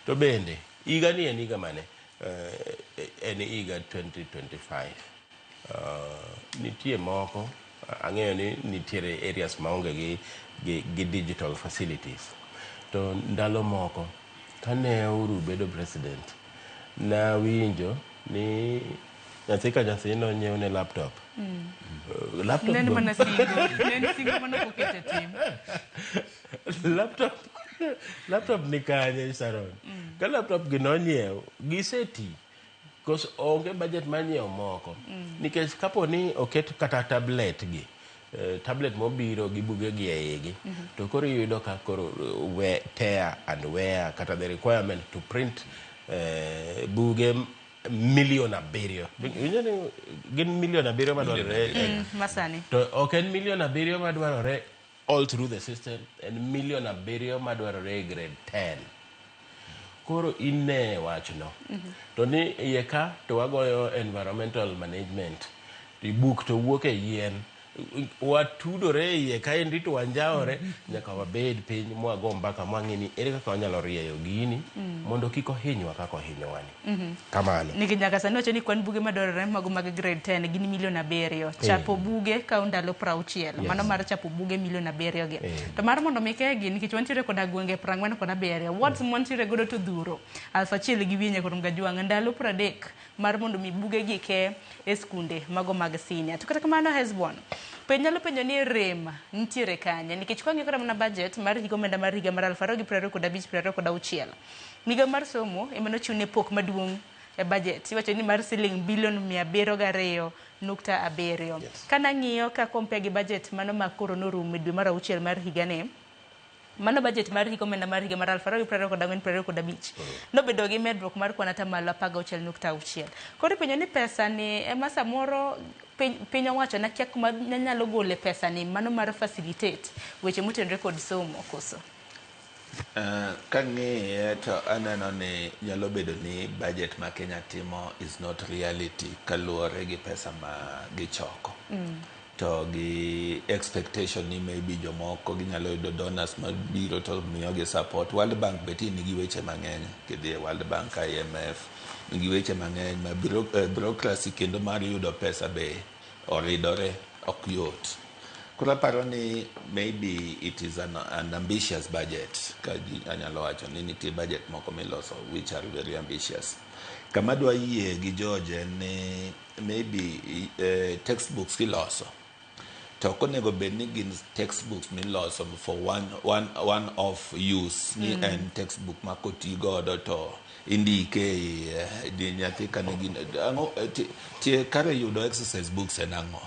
To bende, higa ni en higa mane? En higa 2025. Nitie moko, ang'eyo ni nitiere areas maonge gi digital facilities. To ndalo moko, kane Uhuru bedo president, nawinjo ni nyathi ka nyathi nonyiew ne laptop. Laptop Ne en go- mana singo, ne en singo mane ok oket e tim. Laptop ni kanye Sharon? Ka laptop gi nonyiew, giseti. Kos onge budget mar nyiewo moko. Nikech kapo ni oket kata tablet gi, tablet mobiro gi buge gi e igi, to koro iyudo ka koro we, tear and wear kata the requirement to print buge 7 million. Iwinjo ni gin 7 million madwarore Masani. To ok en 7 million madwarore all through the system, en 7 million madwarore e grade 10. Koro ine wachno. To ni iye ka to wagoyo environmental management. To buk to wuok e yien. Watudore e iye kaendi to wanjawore nyaka wabed piny mwago mbaka mwang'e ni ere kaka wanyalo rieyo gini mondo kik ohinywa kaka ohinyowani. Kamano. Nikech nyaka sani wacho ni kwan buge madwarore mago mag grade 10 gin 7 million. Chapo buge kawo ndalo 60. Mano mar chapo buge 7 million gi. To mar mondo mi kegi nikech wantiere koda gwenge 47, wards mwantiere godo to dhuro 1500 nyaka Gajwang' ndalo 30 mar mondo mi buge gi ke e skunde mago mag senior. To kata kamano Hesbon, penj nyalo penjo ni rem nitiere kanye nikech kwang'iyo kata mana budget mar higa omenda mar higa mar 2025 26 migawo mar somo ema nochiw ne pok maduong' e budget iwacho ni mar siling bilion 702.7. Kanang'iyo ka compare gi budget mano ma koro norumo e dwe mar auchiel mar higani, mano budget mar higa omenda mar higa mar 2024 25 nobedo gi medruok mar kwan 16.6. Koro ipenjo ni pesa ni ema samoro piny owacho nakia kuma nyalo gole pesa ni mano mar facilitate weche motenore kod somo koso. Kang'iye to aneno ni nyalo bedo ni budget ma Kenya timo is not reality kaluwore gi pesa ma gichoko. To gi expectation ni maybe jomoko ginyalo yudo donors mabiro to miyogi support. World Bank be ti nigi weche mang'eny. Kidhi e World Bank, IMF, nigi weche mang'eny ma bureaucracy kendo mar yudo pesa be oridore. Ok yot. Koro aparo ni maybe it is an ambitious budget. Ka ji anyalo wacho ni nitie budget moko miloso which are very ambitious. Kama adwa yie gi George en ni maybe textbooks kiloso to ok onego bed ni gin textbooks miloso for one off use ni en textbook ma koti godo to indike e iye di nyathi ka nigi ang'o tie kare yudo exercise books en ang'o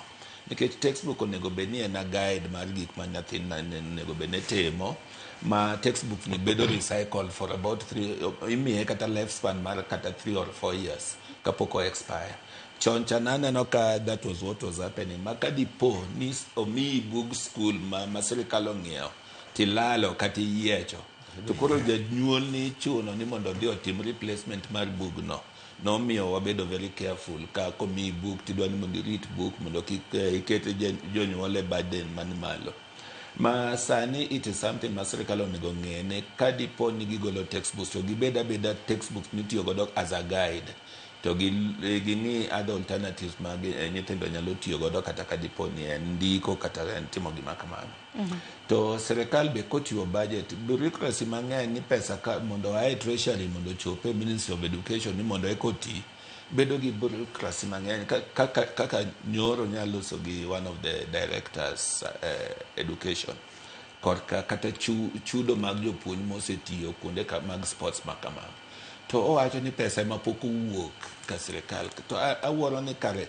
nikech textbook onego bed ni en a guide mar gik ma nyathi onego bed ni timo ma textbook ni bedo recycled for about three, imiye kata lifespan mar kata 3 or 4 years kapok o expire. Chon cha naneno ka that was what was happening, ma ka dipo ni omiyi bug school ma sirikal ong'iewo tilalo kata iyiecho to koro janyuol ni ichuno ni mondo odhi otim replacement mar bugno. Nomiyo wabedo very careful ka komiyi buk tidwa ni mondo irit buk mondo kik iket jonyuol e burden man malo. Ma sani it is something ma sirikal onego ng'e ni ka dipo ni gigolo textbooks to gibed abeda textbooks mitiyo godo as a guide to ging'i other alternatives ma nyithindo nyalo tiyo godo kata ka dipo ni en ndiko kata en timo gima kamano. To sirikal be kochiwo budget, bureaucracy mang'eny ni pesa ka mondo oa e treasury mondo ochop e Ministry of Education ni mondo eka oti bedo gi bureaucracy mang'eny. Kaka nyoro nyaloso gi one of the directors education korka kata chudo mag jopuonj mosetiyo kuonde mag sports ma kamano, to owacho ni pesa ema pok owuok ka sirikal to awuoro ni kare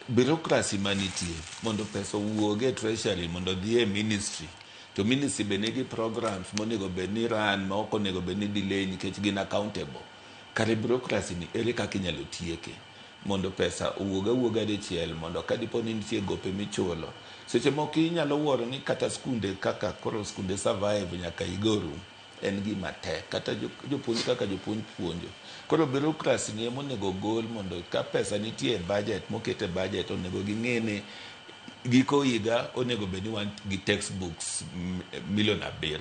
bureaucracy manitie mondo pesa owuog e treasury mondo odhi e ministry, to ministry be nigi programs monego bed ni run ma ok onego bed ni delay nikech gin accountable. Kare bureaucracy ni ere kaka inyalo tieke mondo pesa owuog awuoga dichiel, mondo ka dipo ni nitie gope michulo? Seche moko inyalo wuoro ni kata skunde kaka koro skunde survive nyaka higa orum en gima tek, kata jopuonj kaka jopuonj puonjo. Koro bureaucracy ni ema onego gol mondo ka pesa nitie e budget moket e budget, onego ging'e ni giko higa onego bed ni wan gi textbooks milion 7.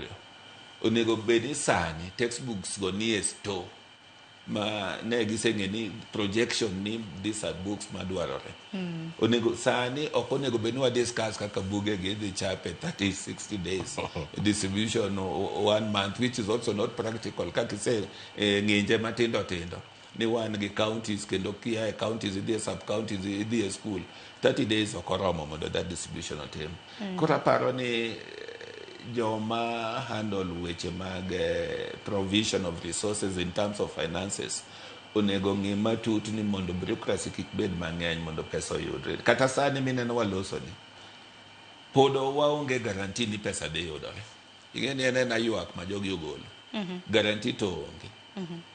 Onego bed ni sani textbooks go nie store ma ne giseng'e ni projection ni these are books madwarore. Onego sani ok onego bed ni wa discuss kaka buge gi idhi chape 30 60 days, distribution one month, which is also not practical kaka ise ng'inje matindo tindo ni wan gi counties, kendo kia e counties idhi e sub counties idhi e school, 30 days ok oromo mondo that distribution otim. Koro aparo ni joma handle weche mag provision of resources in terms of finances onego ng'i matut ni mondo bureaucracy kik bed mang'eny mondo pesa oyudre. Kata sani mineno waloso ni pod waonge guarantee ni pesa dhi yudore. Ing'e ni en ena ywak ma jogi ogolo, guarantee to onge.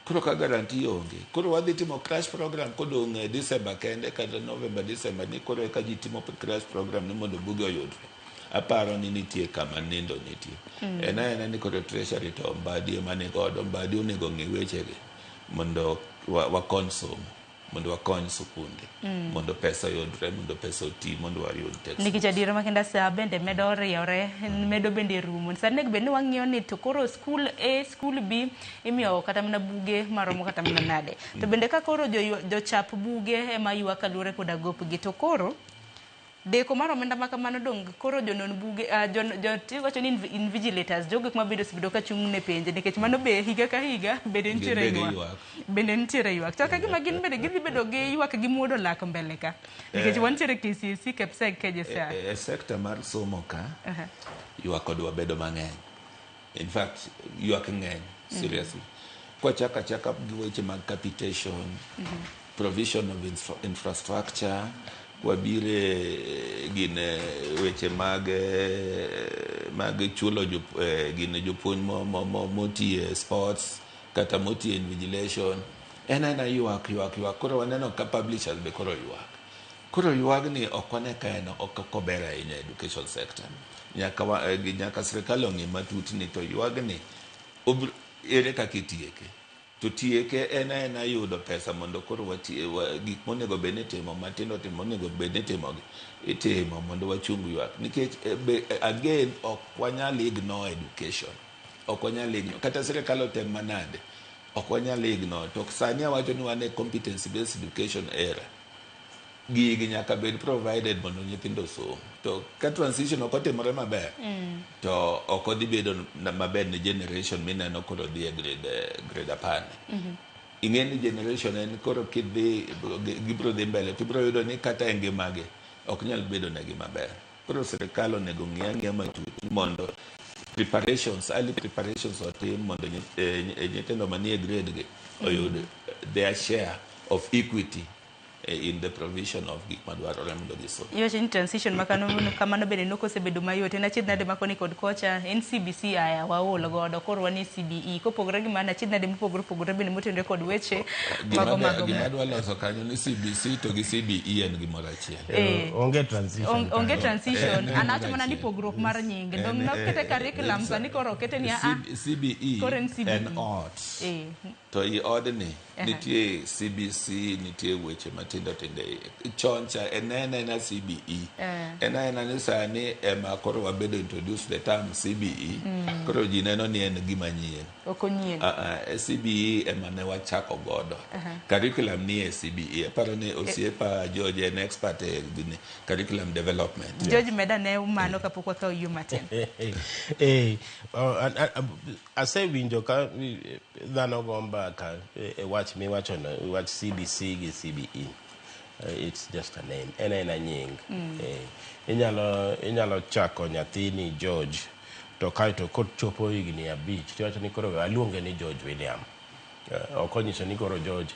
Koro ka guarantee onge, koro wadhi timo crash program kodong' e December kende kata November, December ni koro eka ji timo crash program ni mondo buge oyudre. Aparo ni nitie kama nindo nitie. En aena ni koro treasury to Mbadi ema ni godo. Mbadi onego ng'i wechegi mondo wakony somo, mondo wakony sikunde, mondo pesa oyudre, mondo pesa oti, mondo wayud text. Nikech adiera makenda sa bende medo riewre, medo bende rumo. Sani nego bed ni wang'iyo ni to koro school A, school B imiyo kata mana buge maromo kata mana nade. To bende ka koro jochap buge ema ywak kaluwore koda gopgi, to koro deko mar omenda ma kamano dong koro jonon buge jo iwacho ni invigilators, jogo ma bende osebedo ka chung' ne penje, nikech mano be higa ka higa bende nitiere Gin be ywak. Giywak. Bende nitiere ywak. To ka gima gin bende gidhi bedo gi ywak gi muodo lak mbele ka, nikech wantiere KCSE, KPSEC, KJSEA. E sector mar somo ka, ywak kodwa bedo mang'eny. In fact, ywak ng'eny seriously. Kwachako achaka gi weche mag capitation, provision of infrastructure, kwabire gine weche mag chulo gine jopuonj motiye sports kata motiye invigilation, en aena ywak, ywak, ywak. Koro waneno ka publishers be koro ywak. Koro ywagni ok wane ka en ok ober ahinya e education sector. Nyaka sirikal ong'i matut ni to ywagni ere kaka itieke. To tieke en aena yudo pesa mondo koro wati, gik monego bed ni itimo matindo tindo monego bed ni itimogi itimo mondo wachung ywak, nikech again ok wanyal ignore education, ok wanyal ignore kata sirikal otem manade, ok wanyal ignore. To sani awacho ni wan e competency based education era. Gigi nyaka bed provided mondo nyithindo osom. To ka transition ok otimore maber, to ok odhi bedo maber ne generation mineno koro dhi e grade 10 ni. Ing'e ni generation en koro kidhi gibiro dhi mbele to ibiro yudo ni kata e ngimagi ok nyal bedo negi maber. Koro sirikal onego ng'i ang'iya matut mondo preparations, early preparations otim mondo nyithindo manie grade gi oyud their share of equity in the provision of gik madwarore mondo gisom. Iwacho ni transition makano kamano bende nok osebedo mayot. En achiedh nade ma koni kod kocha en CBC aya waol godo koro wan e CBE. Kopogore gi mano achiedh nade mopogore opogore bende motenore kod weche mago mago. Gima dwa loso kanyo ni CBC to gi CBE en gimoro achiel. Onge transition. Onge transition. An awacho mana ni pogruok mar nying. Dong' nokete curriculum sani koro okete ni a CBE koro en CBE. En ot. To i odni nitie CBC, nitie weche matindo tindo. Chon cha en aena CBE. En aena ni sani ema koro wabedo introduce the term CBE. Koro ji neno ni en gima nyien. Ok onyien. CBE ema ne wachako godo. Curriculum ni e CBE. Aparo ni osiepa George en expert e gini, curriculum development. George meda ne mano kapok wakawo yo matin. Asewinjo ka dhano go mbaka e wach miwachono, wach CBC gi CBE. It's just a name. En aena nying. Inyalo chako nyathini George to kaeto kochopo higni 5 tiwacho ni koro aluonge ni George William. Ok onyiso ni koro George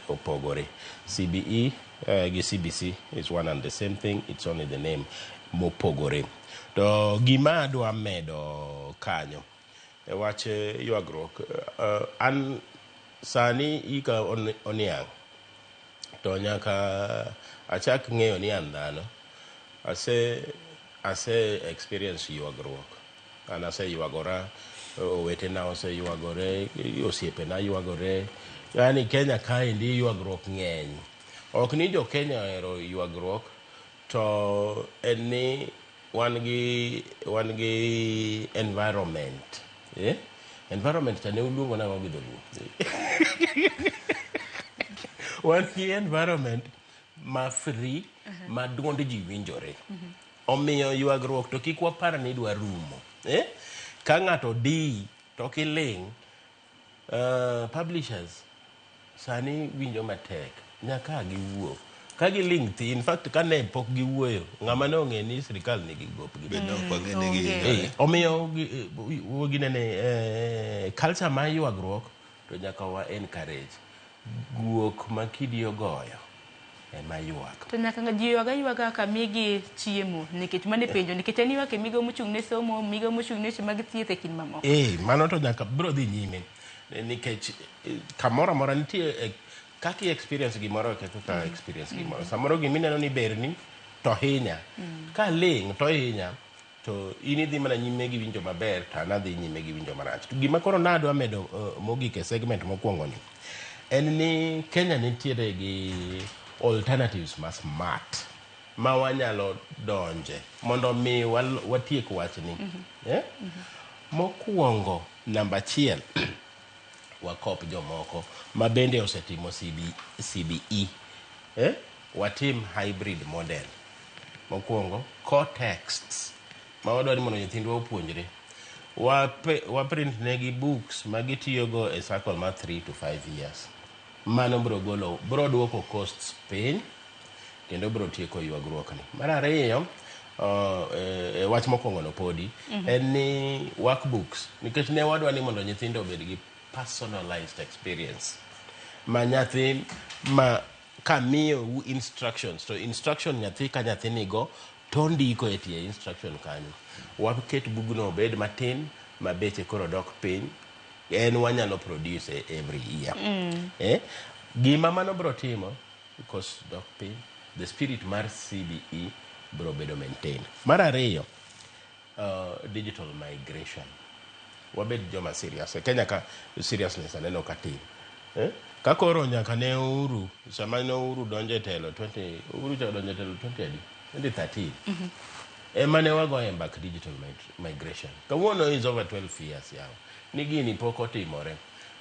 opogore. CBE gi CBC is one and the same thing. It's only the name mopogore. To gima adwa medo kanyo e wach ywagruok, an sani ika oniang' to nyaka achak ng'eyo ni an dhano. Ase experience ywagruok. An aseywagora, owetena oseywagore, osiepena ywagore. Yani Kenya kaendi ywagruok ng'eny. Ok ni jo Kenya ohero ywagruok, to en ni wan gi environment. Environment cha ne uluongo nang'o gi dholuo? Wan gi environment ma free, ma duond ji winjore. Omiyo ywagruok to kik wapar ni idwa rumo. Ka ng'ato di to kiling', publishers sani winjo matek nyaka giwuo. Ka giling' thi, in fact kane pok giwuoyo, ng'ama ne ong'e ni sirikal nigi gopgi. Be ne ok wang'e ni gihinyore. Omiyo ginene culture mar ywagruok to nyaka wa encourage. Guok ma kidi ogoyo ema ywak. To nyaka ji ywaga ywaga ka migi chiemo nikech mane penjo nikech en ywak e migawo mochung' ne somo, migawo mochung' ne weche mag thieth e kind mamoko. Mano to nyaka biro dhi nyime nikech kamoro amora nitie kaka i experience gimoro e kaka experience gimoro. Samoro gimineno ni berni to hinya. Ka ling' to hinya to in idhi mana nyime gi winjo maber to an adhi nyime gi winjo marach. To gima koro nadwa medo mogik e segment mokwongo ni en ni Kenya nitiere gi alternatives ma smart ma wanyalo donje mondo mi watiek wachni. Mokwongo namba 1 wakop jomoko ma bende osetimo CBE. Watim hybrid model. Mokwongo core texts ma wadwaro ni mondo nyithindwa opuonjre. Wa print negi books ma gitiyogo e circle mar 3 to 5 years. Mano biro golo, biro duoko costs piny kendo biro tieko ywagruokni. Mar ariyo, wach mokwongo no podi en ni workbooks nikech ne wadwa ni mondo nyithindo obed gi personalized experience ma nyathi ma kamiyou instructions to instruction nyathi ka nyathi nigo to ndiko e tie instruction kanyo. Waket bugno obed matin ma beche koro dok piny en wanyalo produce every year. Gima mano biro timo cost dok piny, the spirit mar CBE biro bedo maintained. Mar ariyo, digital migration. Wabed joma serious. E Kenya ka seriousness aneno ka tin. Ka koro nyaka ne Uhuru, sama ne Uhuru donjo e telo 20, Uhuru cha donjo e telo 20 adi? 2013. Ema ne wagoye mbak digital migration. Kawuono is over 12 years yawa. Ni gini pok otimore.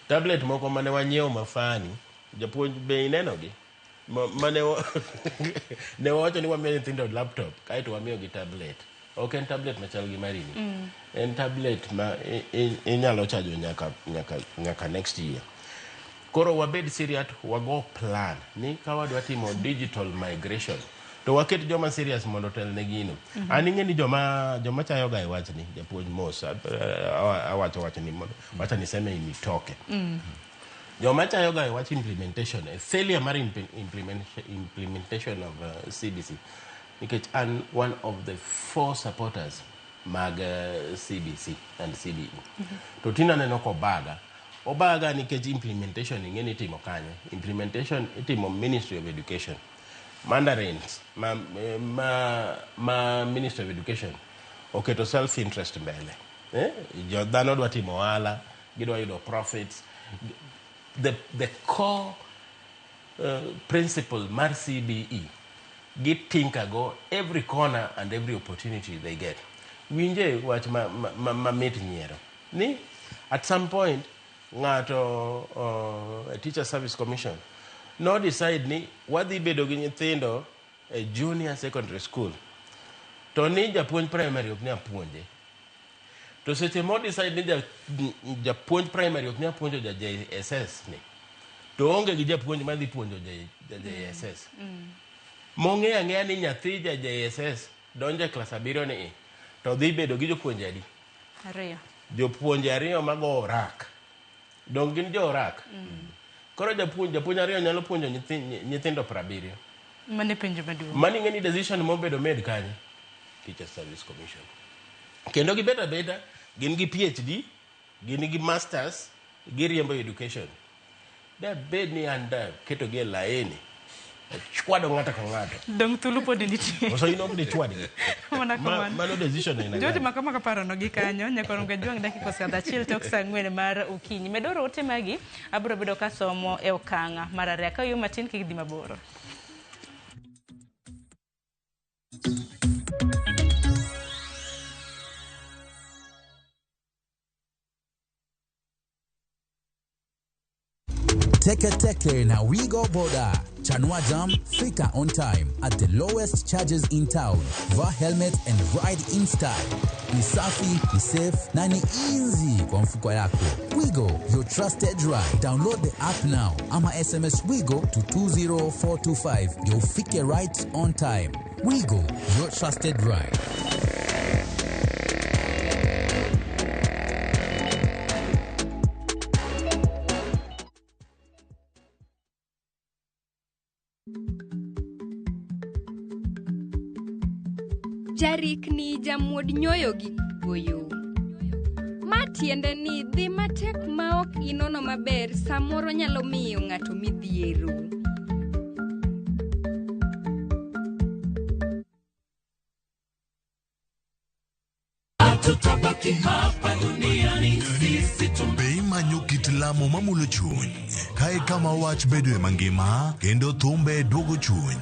Tablet moko mane wanyiewo mafani, japuonj be ineno gi? Mane ne wawacho ni wamiyo nyithindo laptop, kaeto wamiyogi tablet. Ok en tablet machal gi marini. En tablet ma inyalo chajo nyaka next year. Koro wabed serious, wago plan ni ka wadwa timo digital migration to waket joma serious mondo otel ne gino. An ing'e ni joma chayo ga e wachni, japuonj mos, awacho wachni mondo wacha niseme initoke. Joma chayo ga e wach implementation, e failure mar implementation of CBC, nikech an one of the four supporters mag CBC and CBE. To tinde aneno kobaga. Obaga nikech implementation ing'e ni itimo kanye. Implementation itimo Ministry of Education. Mandarins ma Ministry of Education oketo self interest mbele. Eh? Jo dhano dwa timo ohala, gidwa yudo profits. The core principle mar CBE gitinka go every corner and every opportunity they get. Winje wach ma mit nyiero. Ni at some point ng'ato Teacher Service Commission no decide ni wadhi bedo gi nyithindo e junior secondary school to ni japuonj primary ok nyal puonje. To seche mo decide ni japuonj primary ok nyal puonjo ja JSS ni, to onge gi japuonj madhi puonjo ja JSS. Mong'eyo ang'eya ni nyathi ja JSS donjo e klas 7 ni to dhi bedo gi jopuonje adi? 2. Jopuonje 2 mago orak. Dong gin jo orak. Koro japuonj 2 nyalo puonjo nyithindo 70. Mane penjo maduong'. Mani ng'e ni decision mobedo made kanye? Teacher Service Commission. Kendo gibet abeta, gin gi PhD, gin gi masters, giriembo education. Da bed ni an da keto gi e laini, chwado ng'ato ka ng'ato. Dong thuolo pod nitie. Koso in ok dichwadgi? Mana kamano. Mano decision aina Jote gani? makama kaparo no gi kanyo, nyaka Gajwang' dakika osekadho 1 tok saa 4 mar okinyi. Medoro ote magi, abiro bedo kasomo e okang' mar 2. Ka yo matin kik dhi mabor. Teke Teke na Wigo Boda. Chanua Jam, fika on time at the lowest charges in town. Vaa helmet and ride in style. Ni safi, ni safe na ni easy kwa mfuko yako. Wigo, your trusted ride. Download the app now ama SMS Wigo to 20425 ndio ufike right on time. Wigo, your trusted ride. Jarikni jamuod nyoyo gi goyo. Ma tiende ni dhi matek ma ok inono maber samoro nyalo miyo ng'ato midhiero. Hatutabaki hapa duniani sisi. Be imanyo kit lamo mamulo chuny, kae kama wach bedoe mangima kendo thumbe duogo chuny.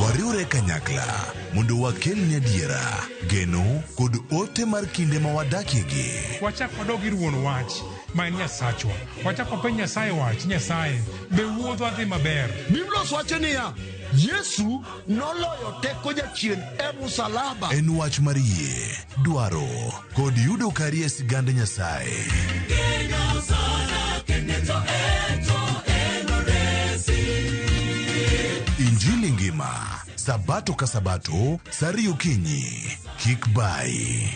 Wariwre kanyakla mondo wakelni adiera, geno kod ote mar kinde ma wadakiegi. Wachak wadog ir wuon wach ma en Nyasachwa. Wachak wapenj Nyasaye wach, Nyasaye, be wuodhwa dhi maber? Biblos wacho niya, Yesu noloyo teko jachien e musalaba. En wach mar yie, dwaro kod yudo kari e sigand Nyasaye. Injili ngima, Sabato ka Sabato, saa 2 okinyi. Kik bai.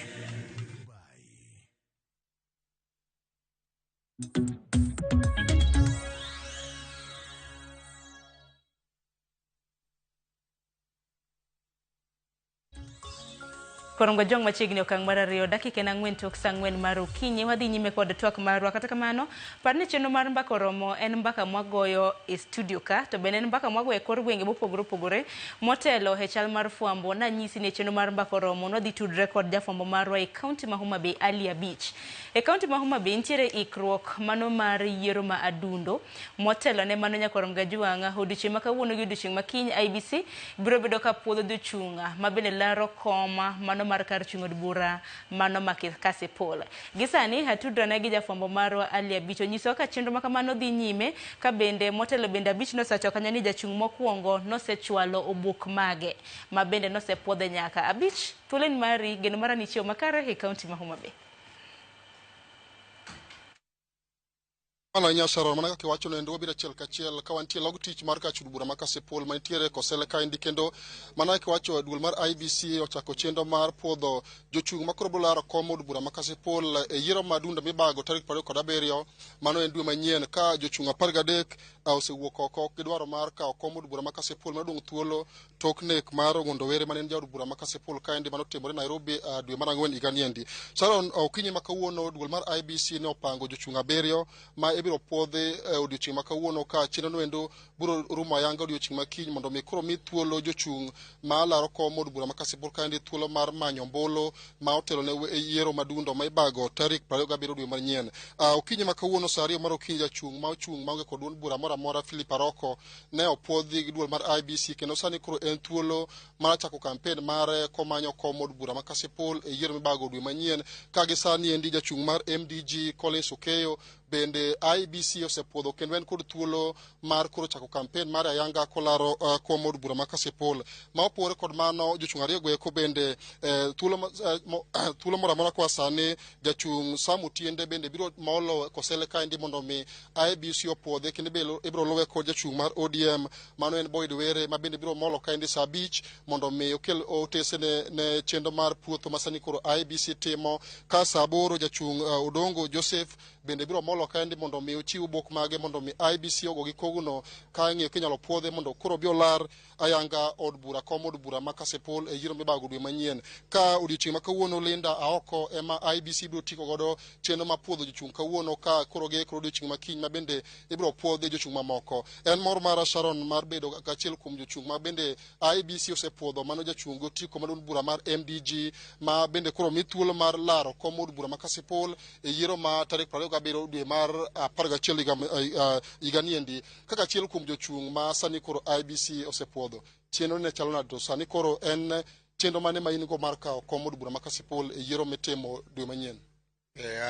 Korongo jong machiegni okang' mar 2 dakika en 4 tok saa 4 mar okinyi. Wadhi nyime kod twak marwa. Kata kamano, par ni chenro mar mbaka oromo en mbaka mwagoyo e studio ka, to bende en mbaka mwagoyo e kor gwenge mopogore opogore. Motelo e chal mar fwambo, nanyisi ni chenro mar mbaka oromo nwadhi tudre kod jafwambo marwa e kaunti ma Homa Bay, Ali Abich. E kaunti ma Homa Bay nitiere ikruok mano mar yiero ma adundo. Motelo ne mano Nyakorom Gajwang', odiochieng' ma kawuono gi odiochieng' ma kiny IBC biro bedo ka puodho jochung' ma bende laro koma mano mar kar chung' od bura mano ma Kasipul. Gi sani atudrone gi jafwambo marwa Ali Abich onyisowa ka chenro ma kamano dhi nyime ka bende motelo bende Abich nosewacho kanyo ni jachung' mokwongo nosechwalo obok mage ma bende nosepuodhe nyaka. Abich, thuolo en mari, geno mara ni ichiewo makare e kaunti ma Homa Bay. Mano ahinya Sharon, mana kaka iwacho noendo wabiro achiel kachiel ka wantie log tich mar kar chud bura ma Kasipul manitiere Kosele kaendi kendo mana kaka iwacho duol mar IEBC ochako chenro mar puodho jochung' ma koro biro laro kom od bura ma Kasipul e yiero ma dundo mibago tarik 27 mano en dwe manyien ka jochung' 13 osewuok oko gi dwaro mar kawo kom od bura ma Kasipul madong' thuolo tok nek mar Ong'ondo Were mane en jaod bura ma Kasipul kaendi mane otimore Nairobi dwe mar ang'wen higa niendi. Sharon, okinyi ma kawuono duol mar IEBC ne opango jochung' 7 ma ibiro puodhi odiochieng' ma kawuono ka chenro noendo biro rumo ayanga odiochieng' ma kiny mondo mi koro mi thuolo jochung' ma laro kom od bura ma Kasipul kaendi thuolo mar manyo ombulu ma otelo ne yiero madundo ma ibago tarik 27 dwe manyien. Okinyi ma kawuono saa 2 mar okinyi jachung' ma ochung' maonge kod duond bura moro amora Philip Aroko ne opuodhi gi duol mar IEBC kendo sani koro en thuolo mar chako kampen mare komanyo kom od bura ma Kasipul e yiero mibago dwe manyien ka gi sani endi jachung' mar MDG Collins Okeyo bende IEBC osepuodho kendo en kod thuolo mar koro chako kampen mare ayanga kolaro kom od bura ma Kasipul. Ma opogore kod mano jochung' ariyo go eko bende thuolo moro amora koa sani jachung' Sam Otiende bende biro molo Kosele kaendi mondo mi IEBC opuodhe kendo ibiro luwe kod jachung' mar ODM mano en Boyd Were ma bende biro molo kaendi saa 5 mondo mi okel otese ne chenro mar puotho ma sani koro IEBC timo. Ka saa 8 jachung' Odongo Joseph bende biro molo kaendi mondo mi ochiw obok mage mondo mi IEBC ogo gi kogno ka ing'iyo kinyalo puodhe mondo koro obi olar ayanga od bura kom od bura ma Kasipul e yiero mibago dwe manyien. Ka odiochieng' ma kawuono Linda Aoko ema IEBC biro tiko godo chenro mar puodho jochung' kawuono ka koro giikore odiochieng' ma kiny ma bende ibiro puodhi jochung' mamoko. En mor mara Sharon mar bedo achiel kuom jochung' ma bende IEBC osepuodho mano jachung' gotiko mar duond bura mar MDG ma bende koro mi thuolo mar laro kom od bura ma Kasipul e yiero ma tarik 27 dwe mar 11 higa niendi kaka achiel kuom jochung' ma sani koro IEBC osepuodho. Chenro ne chalo nade to sani koro en chenro mane ma in go mar kawo kom od bura ma Kasipul e yiero mitimo dwe manyien?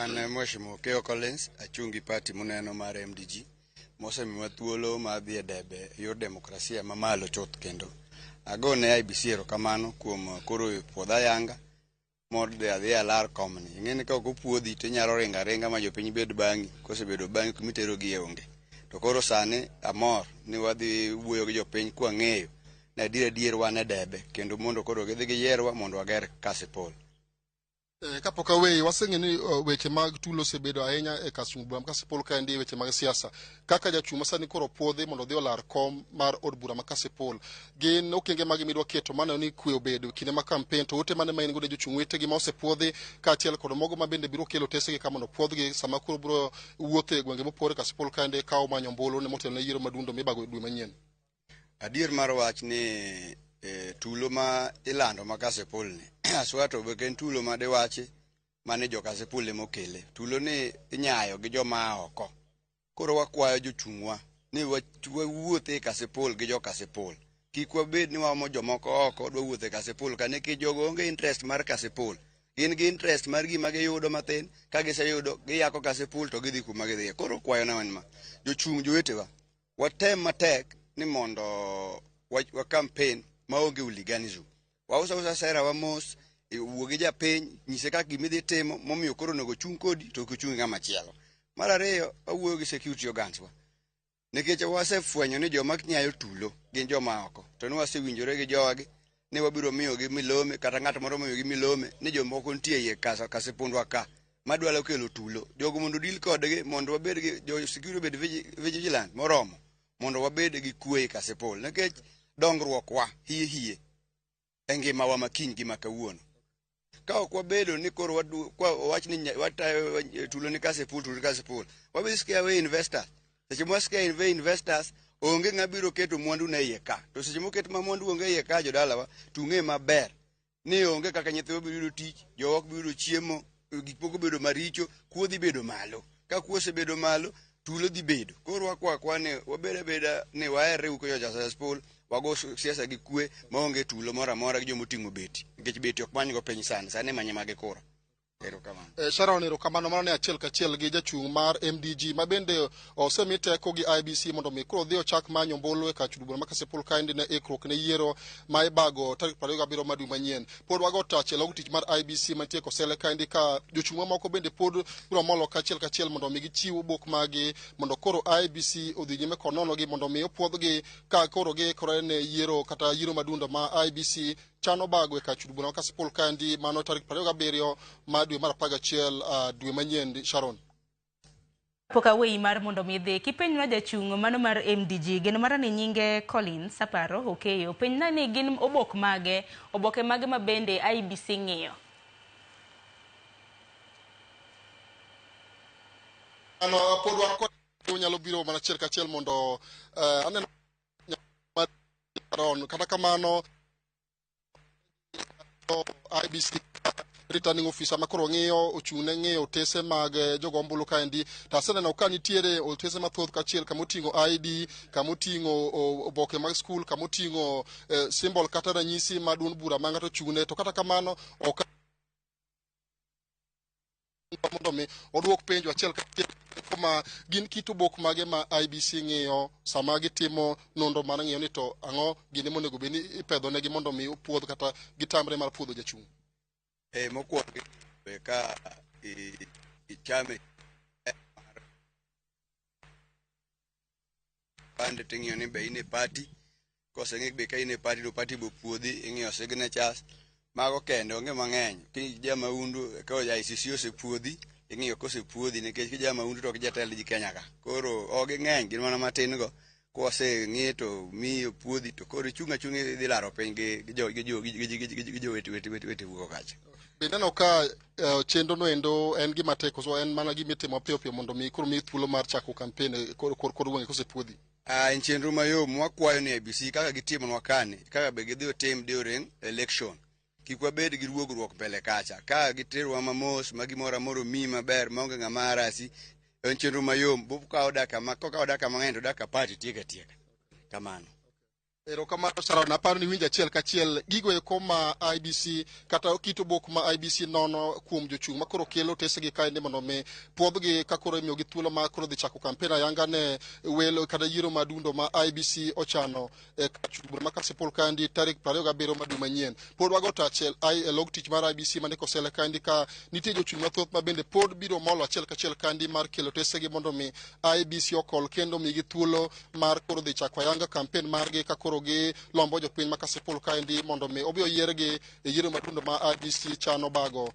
An Mheshimiwa Okeyo Collins, achung' gi party muneno mar MDG mosemiwa thuolo mar dhi e debe e yor demokrasia mamalo chuth kendo agone IEBC erokamano kuom koro puodha ayanga mondo adhi alar komni. Ing'e ni ka ok opuodhi to inyalo ringo aringa ma jopiny bed bang'i, kosebedo bang'i kumiterogi onge. To koro sani amor ni wadhi wuoyo gi jopiny kwang'eyo ni adier adier wan e debe kendo mondo koro gidhi giyierwa mondo wager Kasipul. Kapok aweyi, waseng'eyo ni weche mag tulo osebedo ahinya e kar chung' bura ma Kasipul kaendi weche mag siasa. Kaka jachung' ma sani koro puodhi mondo odhi olar kom mar od bura ma Kasipul, gin okenge mage midwa keto maneno ni kwe obedo kinde ma kampen to ote mane ma in godo jochung' wetegi ma osepuodhi kaachiel kod mogo ma bende biro kelo otesegi ka mondo puodhgi sama koro biro wuotho e gwenge mopogore Kasipul kaendi ka omanyo ombulu ne motelo ne yiero madundo mibago dwe manyien? Adier mar wach ni tulo ma ilando ma Kasipul ni aswa to be en tulo ma diwachi mane jo Kasipul ema okele. Tulo ni inyayo gi joma oko. Koro wakwayo jochung'wa ni wawuoth e Kasipul gi jo Kasipul. Kik wabed ni waomo jomoko oko dwa wuotho e Kasipul ka nikech jogo onge interest mar Kasipul. Gin gi interest mar gima giyudo mathin, ka giseyudo giyako Kasipul to gidhi kuma gidhiye. Koro kwayona en ma, jochung' jowetewa, watem matek ni mondo wa campaign maonge hooliganism. Wauso ausa sera wa mos, wuo gi japiny, nyise kaka gimidhi timo momiyo koro onego chung' kodi to ok ochung' gi ng'ama chielo. Mar ariyo, wawuoyo gi security organs wa. Nikech wasefwenyo ni joma nyayo tulo gin joma oko. To ne wasewinjore gi jowagi ni wabiro miyogi milome kata ng'at moro miyogi milome ni jomoko nitie iye Kasipundwa ka madwaro kelo tulo. Jogo mondo deal kodgi mondo wabed gi jo security obed vigilant moromo mondo wabed gi kwe e Kasipul. Nikech dongruok wa hie hie e ngimawa ma kiny gi ma kawuono. Ka ok wabedo ni koro wach ni watayo tulo ni Kasipul, tulo ni Kasipul, wabiro scare away investors. Seche ma scare away investors, onge ng'ama biro keto mwandu ne iye ka. To seche moket ma mwandu onge iye ka jodalawa, to ung'e maber ni onge kaka nyithiwa biro yudo tich, jowa ok biro yudo chiemo, gik moko bedo maricho, kuo dhi bedo malo. Ka kuo osebedo malo, tulo dhi bedo. Koro wakwa akwa ni wabed abeda ni waherre uru jo Kasipul, Wago siasa gi kwe maonge tulo moro amora gi jomoting'o beti. Nikech beti ok manygo piny sani, sani imanye magi kura. Erokamano. Sharon, erokamano. Mano ne achiel kachiel gi jachung' mar MDG ma bende osemi teko gi IEBC mondo mi koro odhi ochak manyo ombulu e kar bura ma Kasipul kaendi ne ikruok ne yiero ma ibago tarik 27 mar dwe manyien. Pod wago tach e log tich mar IEBC mantie Kosele kaendi ka jochung' mamoko bende pod biro molo kachiel kachiel mondo mi gichiw obok magi mondo koro IEBC odhi nyime kod nonogi mondo mi opuodhgi ka koro giikore ne yiero kata yiero madundo ma IEBC chano bago e kar bura ma Kasipul kaendi mano tarik 27 mar dwe mar 11 dwe manyien. Sharon. Pok aweyi mar mondo mi idhi kipenjwa jachung' mano mar MDG geno mara ni nyinge Collins aparo Okeyo penjna ni gin obok mage oboke mage ma bende IEBC ng'iyo. Ano pod wan kod nyalo biro mana achiel kachiel mondo aneno kata kamano IEBC returning officer makoro ng'iyo ochung' ne ng'iyo otese mag jogo ombulu kaendi to aseneno ka nitiere otese mathoth kachiel kamoting'o ID kamoting'o oboke mag skul kamoting'o symbol kata ranyisi ma duond bura ma ng'ato ochung'ne to kata kamano ok mondo mi oduok penjo achiel kachiel ma gin kit obok mage ma IEBC ng'iyo sama gitimo nonro mar ng'iyo ni to ang'o gine monego bed ni ipedho negi mondo mi opuodh kata gitamre mar puodho jachung'. Mokwongo ka ichame pande ting'iyo ni be in e party koseng'i be ka in e party to party bo puodhi ing'iyo signatures mago kende onge mang'eny. Ki ja maundu ka ICC osepuodhi ing'iyo kosepuodhi nikech ki ja maundu to ok jatel ji Kenya ka. Koro ok ging'eny gin mana matin go koseng'i to miyi opuodhi to koro ichung' achung'a idhi laro piny gi jowete wuok kacha. Be ineno ka chenro no endo en gima tek koso en mana gima itimo piyo piyo mondo mi koro miyi thuolo mar chako campaign kor gwenge kosepuodhi? En chenro mayom wakwayo ni IEBC kaka gitimonwa kani kaka be gidhi otim during election. Kik wabed gi ruogruok mbele kacha. Ka giterowa mamos ma gimoro amora omiyi maber maonge ng'ama arasi en chenro mayom bokawo dakika ma kokawo dakika mang'eny to dakika 10 itieko atieka. Kamano. Erokamano Sharon, aparo ni winjo achiel kachiel gigo eko ma IEBC kata kit obok ma IEBC nono kuom jochung' ma koro kelo otesegi kaendi mondo mi puodhgi ka koro imiyogi thuolo ma koro dhi chako kampen ayanga ne welo kata yiero madundo ma IEBC ochano e kar bura ma Kasipul kaendi tarik 27 mar dwe manyien. Pod wago tach e log tich mar IEBC mane Kosele kaendi ka nitie jochung' mathoth ma bende pod biro molo achiel kachiel kaendi mar kelo otesegi mondo mi IEBC okol kendo migi thuolo mar koro dhi chako ayanga kampen margi ka koro gi lombo jopiny ma Kasipul kaendi mondo mi obi oyiergi e yiero madundo ma IEBC chano bago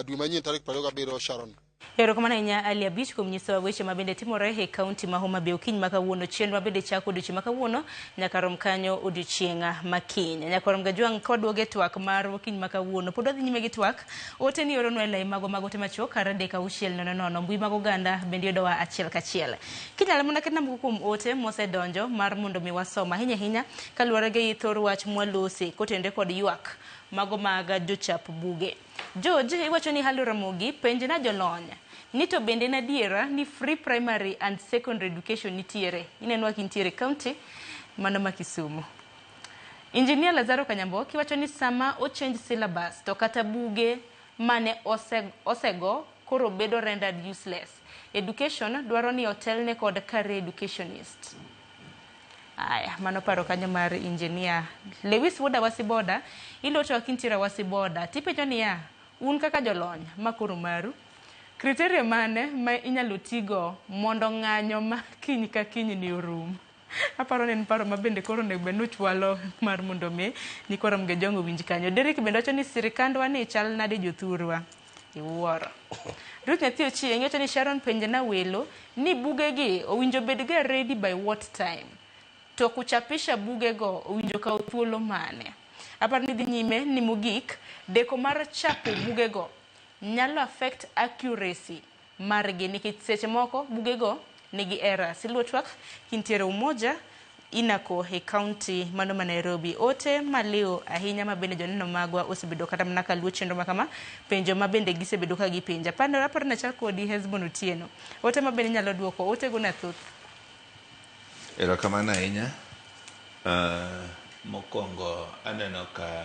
dwe manyien tarik 27. Sharon. Erokamano ahinya Ali Abich kuom nyisowa weche ma bende timore e kaunti ma Homa Bay okinyi ma kawuono. Chenro ma bende chako odiochieng' ma kawuono nyaka rom kanyo odiochieng' ma kiny. Nyaka rom Gajwang' ka waduogo e twak mar okinyi ma kawuono. Pod wadhi nyime gi twak. Ote ni oronwa e lai mago mag ote machuok kar 3 6 0 0. Mbui mag oganda bende yudowa achiel kachiel. Kinyalo mana ketna moko kuom ote mosedonjo mar mondo mi wasom ahinya ahinya kaluwore gi thor wach mwalosi kotenore kod ywak mago mag jochap buge. George iwacho ni halo Ramogi penjna jolony ni to bende en adiera ni free primary and secondary education nitiere. Inenwa kintiere county mano ma Kisumu. Engineer Lazaro Kanyamboki wacho ni sama ochange syllabus to kata buge mane osego koro bedo rendered useless. Education dwaro ni otelne kod career educationist. Aya, mano paro kanyo mar engineer Lewis Wuoda Wasiboda, ilocho kintiere Wasiboda. Tipenjo niya, un kaka jolony makoro maru, criteria mane ma inyalo tigo mondo ng'anyo ma kiny ka kiny ni orum? Aparo ni en paro ma bende koro onego bed ni uchwalo mar mondo mi nyikwa Ramogi Ojwang' owinj kanyo. Derrick bende wacho ni sirikandwa ni chal nade jothurwa? Iwuoro. Ruth Nyathi Ochieng' wacho ni Sharon penjna welo ni bugegi owinjo bed ga ready by what time? To kuchapisha bugego owinjo kaw thuolo mane? Aparo ni dhi nyime ni mogik, deko mar chapo bugego nyalo affect accuracy margi nikech seche moko bugego nigi errors. Iluwo twak kintiere Umoja Inako e county mano ma Nairobi. Ote maliw ahinya ma bende joneno magwa osebedo kata mana kaluwo chenro ma kama, penjo ma bende gisebedo ka gipenjo. Aparo ni achak kodi Hesbon Otieno. Ote ma bende inyalo duoko, ote go na thoth. Erokamano ahinya. Mokwongo aneno ka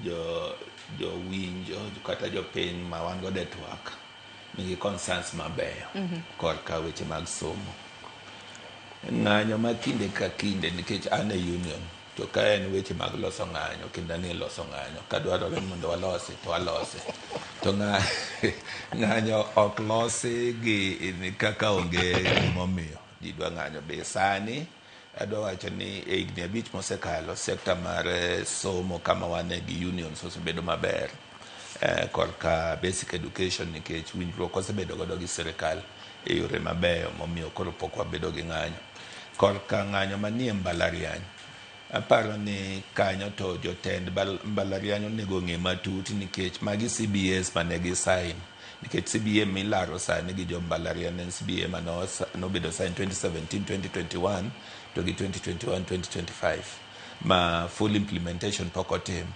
jo jowinjo kata jopiny ma wan godo e twak nigi concerns mabeyo korka weche mag somo. Ng'anyo ma kinde ka kinde nikech an e union to ka en weche mag loso ng'anyo kendo ang'e loso ng'anyo ka dwarore mondo walosi to walose to ng'anyo ok losi gi kaka onge gimomiyo ji dwa ng'anyo be sani adwa wacho ni e higni 5 mosekalo sekta mar somo kama wane gi unions osebedo maber korka basic education nikech winjruok osebedo godo gi sirikal e yore mabeyo momiyo koro pok wabedo gi ng'anyo. Korka ng'anyo manie mbalariany, aparo ni kanyo to jotend mbalariany onego ng'e matut nikech magi CBAs mane gi sign nikech CBA milaro sani gi jo mbalariany en CBA mane nobedo sign 2017-2021 to gi 2021-2025 ma full implementation pok otim.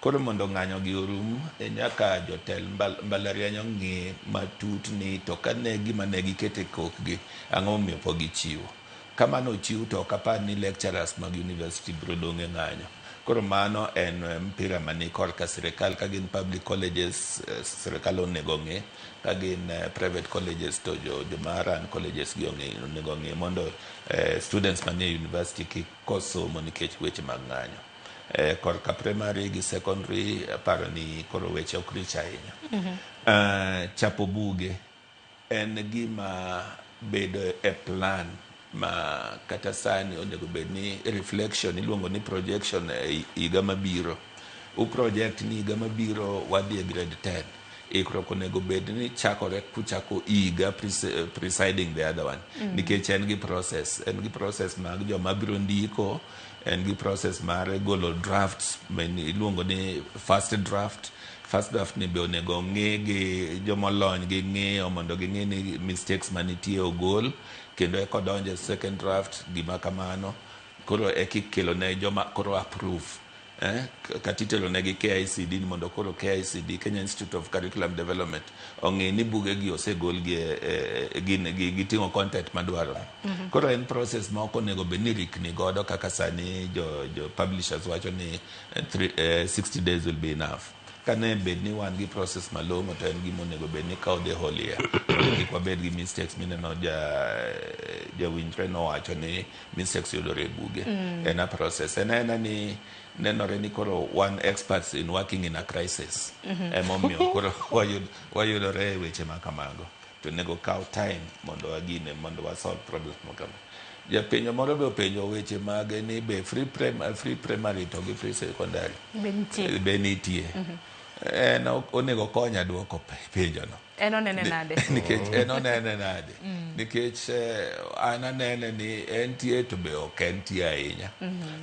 Koro mondo ng'anyo gi orum, nyaka jotend mbalariany ong'e matut ni to kane gima ne giketo e kokgi, ang'o momiyo pok gichiwo. Kamano ochiw to ok apar ni lecturers mag university biro dong' e ng'anyo. Koro mano en mpira mani korka sirikal ka gin public colleges, sirikal onego ng'e, ka gin private colleges to joma run colleges gi onego ng'e mondo students manie university kik kos somo nikech weche mag ng'anyo. Korka primary gi secondary aparo ni koro weche ok rich ahinya. Chapo buge en gima bedo e plan ma kata sani onego bed ni reflection iluongo ni projection e higa mabiro. U project ni higa mabiro wadhi e grade 10. Ikruok onego bed ni chakore kuchako higa presiding the other one. Nikech en gi process, en gi process mag joma biro ndiko, en gi process mar golo drafts iluongo ni first draft. First draft ni be onego ng'i gi jomolony gi ng'iyo mondo ging'i ni mistakes manitie ogol kendo eka odonjo e second draft gima kamano koro eka ikelo ne joma koro approve kata itero negi KICD ni mondo koro KICD Kenya Institute of Curriculum Development ong'i ni buge gi osegol gi gin giting'o content madwarore. Koro en process ma ok onego bed ni rikni godo kaka sani jo publishers wacho ni 60 days will be enough. Kane bed ni wan gi process malong'o to en gima onego bed ni kawo the whole year mondo kik wabed gi mistakes mineno jawinjre nowacho ni mistakes yudore e buge. En a process. En aena ni nenore ni koro wan experts in working in a crisis. Emomiyo koro wayudore e weche ma kamago. To onego kaw time mondo wagine mondo wa solve problems ma kama. Japenjo moro be openjo weche mage ni be free primary to gi free secondary be nitie. En onego konya duoko penjono. En onene nade? Nikech en onene nade? Nikech an anene ni entie to be ok entie ahinya.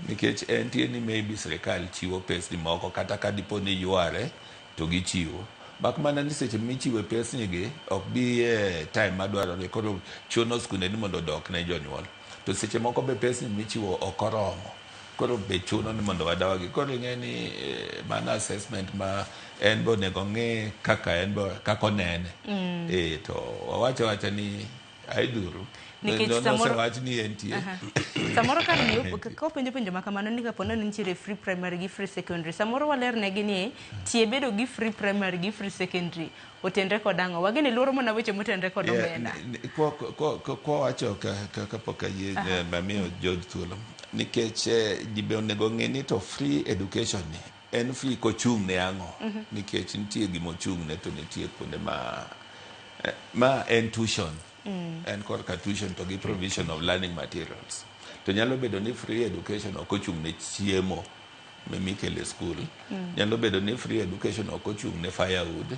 Nikech entie ni maybe sirikal chiwo pesni moko kata ka dipo ni yware to gichiwo. Mak mana ni seche michiwe pesni gi ok bi e time madwarore koro chuno skunde ni mondo odok ne jonyuol. To seche moko be pesni michiwo ok oromo. Koro be chuno ni mondo wadawagi. Koro ing'e ni mano assessment ma en be onego ng'e kaka en be kaka onene. To wawacho awacha ni aidhuru. Nikech samoro wach ni entie. Samoro kar miyo ka openjo penjo ma kamano ni kapo ni nitiere free primary gi free secondary. Samoro waler negi ni tie bedo gi free primary gi free secondary otenre kod ang'o? Wageni luoro mana weche motenre kod omenda. Kwa wacho kapok ayie mamiyo George thuolo. Nikech ji be onego ng'e ni to free education ni en free kochung' ne ang'o? Nikech nitie gima ochung' ne to nitie kuonde ma en tuition. En korka tuition to gi provision of learning materials. To nyalo bedo ni free education ok ochung' ne chiemo mikelo e skul. Nyalo bedo ni free education ok ochung' ne firewood.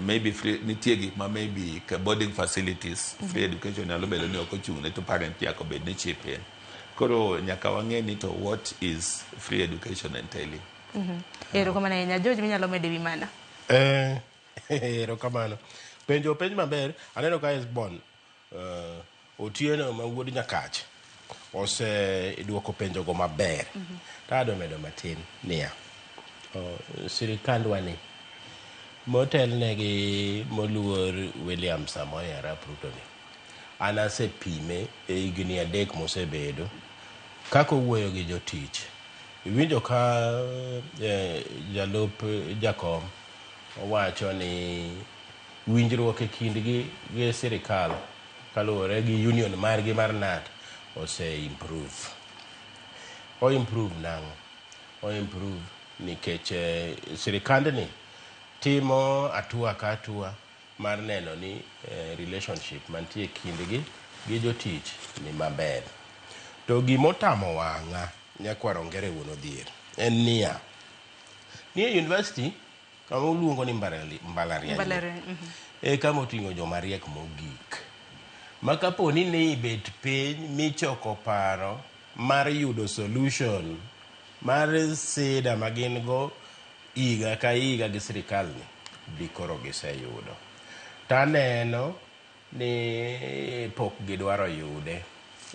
Maybe free nitie gik ma maybe boarding facilities. Free education nyalo bedo ni ok ochung' ne to parent nyaka bed ni chip in. Koro nyaka wang'e ni to what is free education entailing. Erokamano ahinya. George, minyalo medo ewi mano? Erokamano. Penjo penj maber. Aneno ka Esbon Otieno ma wuod Nyakach oseduoko penjo go maber. To adwa medo matin niya, sirikandwa ni motelne gi moluor William Samoei Arap Ruto ni, an asepime e higni 3 mosebedo kaka owuoyo gi jotich. Iwinjo ka eh, jalup jakom owacho ni winjruok e kindgi gi sirikal kaluwore gi union margi mar KNUT ose improve. O improve nang'o? O improve nikech eh, sirikandni timo hatua ka hatua mar neno ni eh, relationship mantie e kindgi gi jotich ni maber. To gimotamo wang'a nyakwar Ongere wuon Odhier en niya, ni e university kama uluongo ni mbalariany Mbalariany, mhm. e kama oting'o joma riek mogik ma kapo ni ne ibet piny michoko paro mar yudo solution mar sida ma gin go higa ka higa gi sirikal ni dikoro giseyudo. To aneno ni pok gidwaro yude.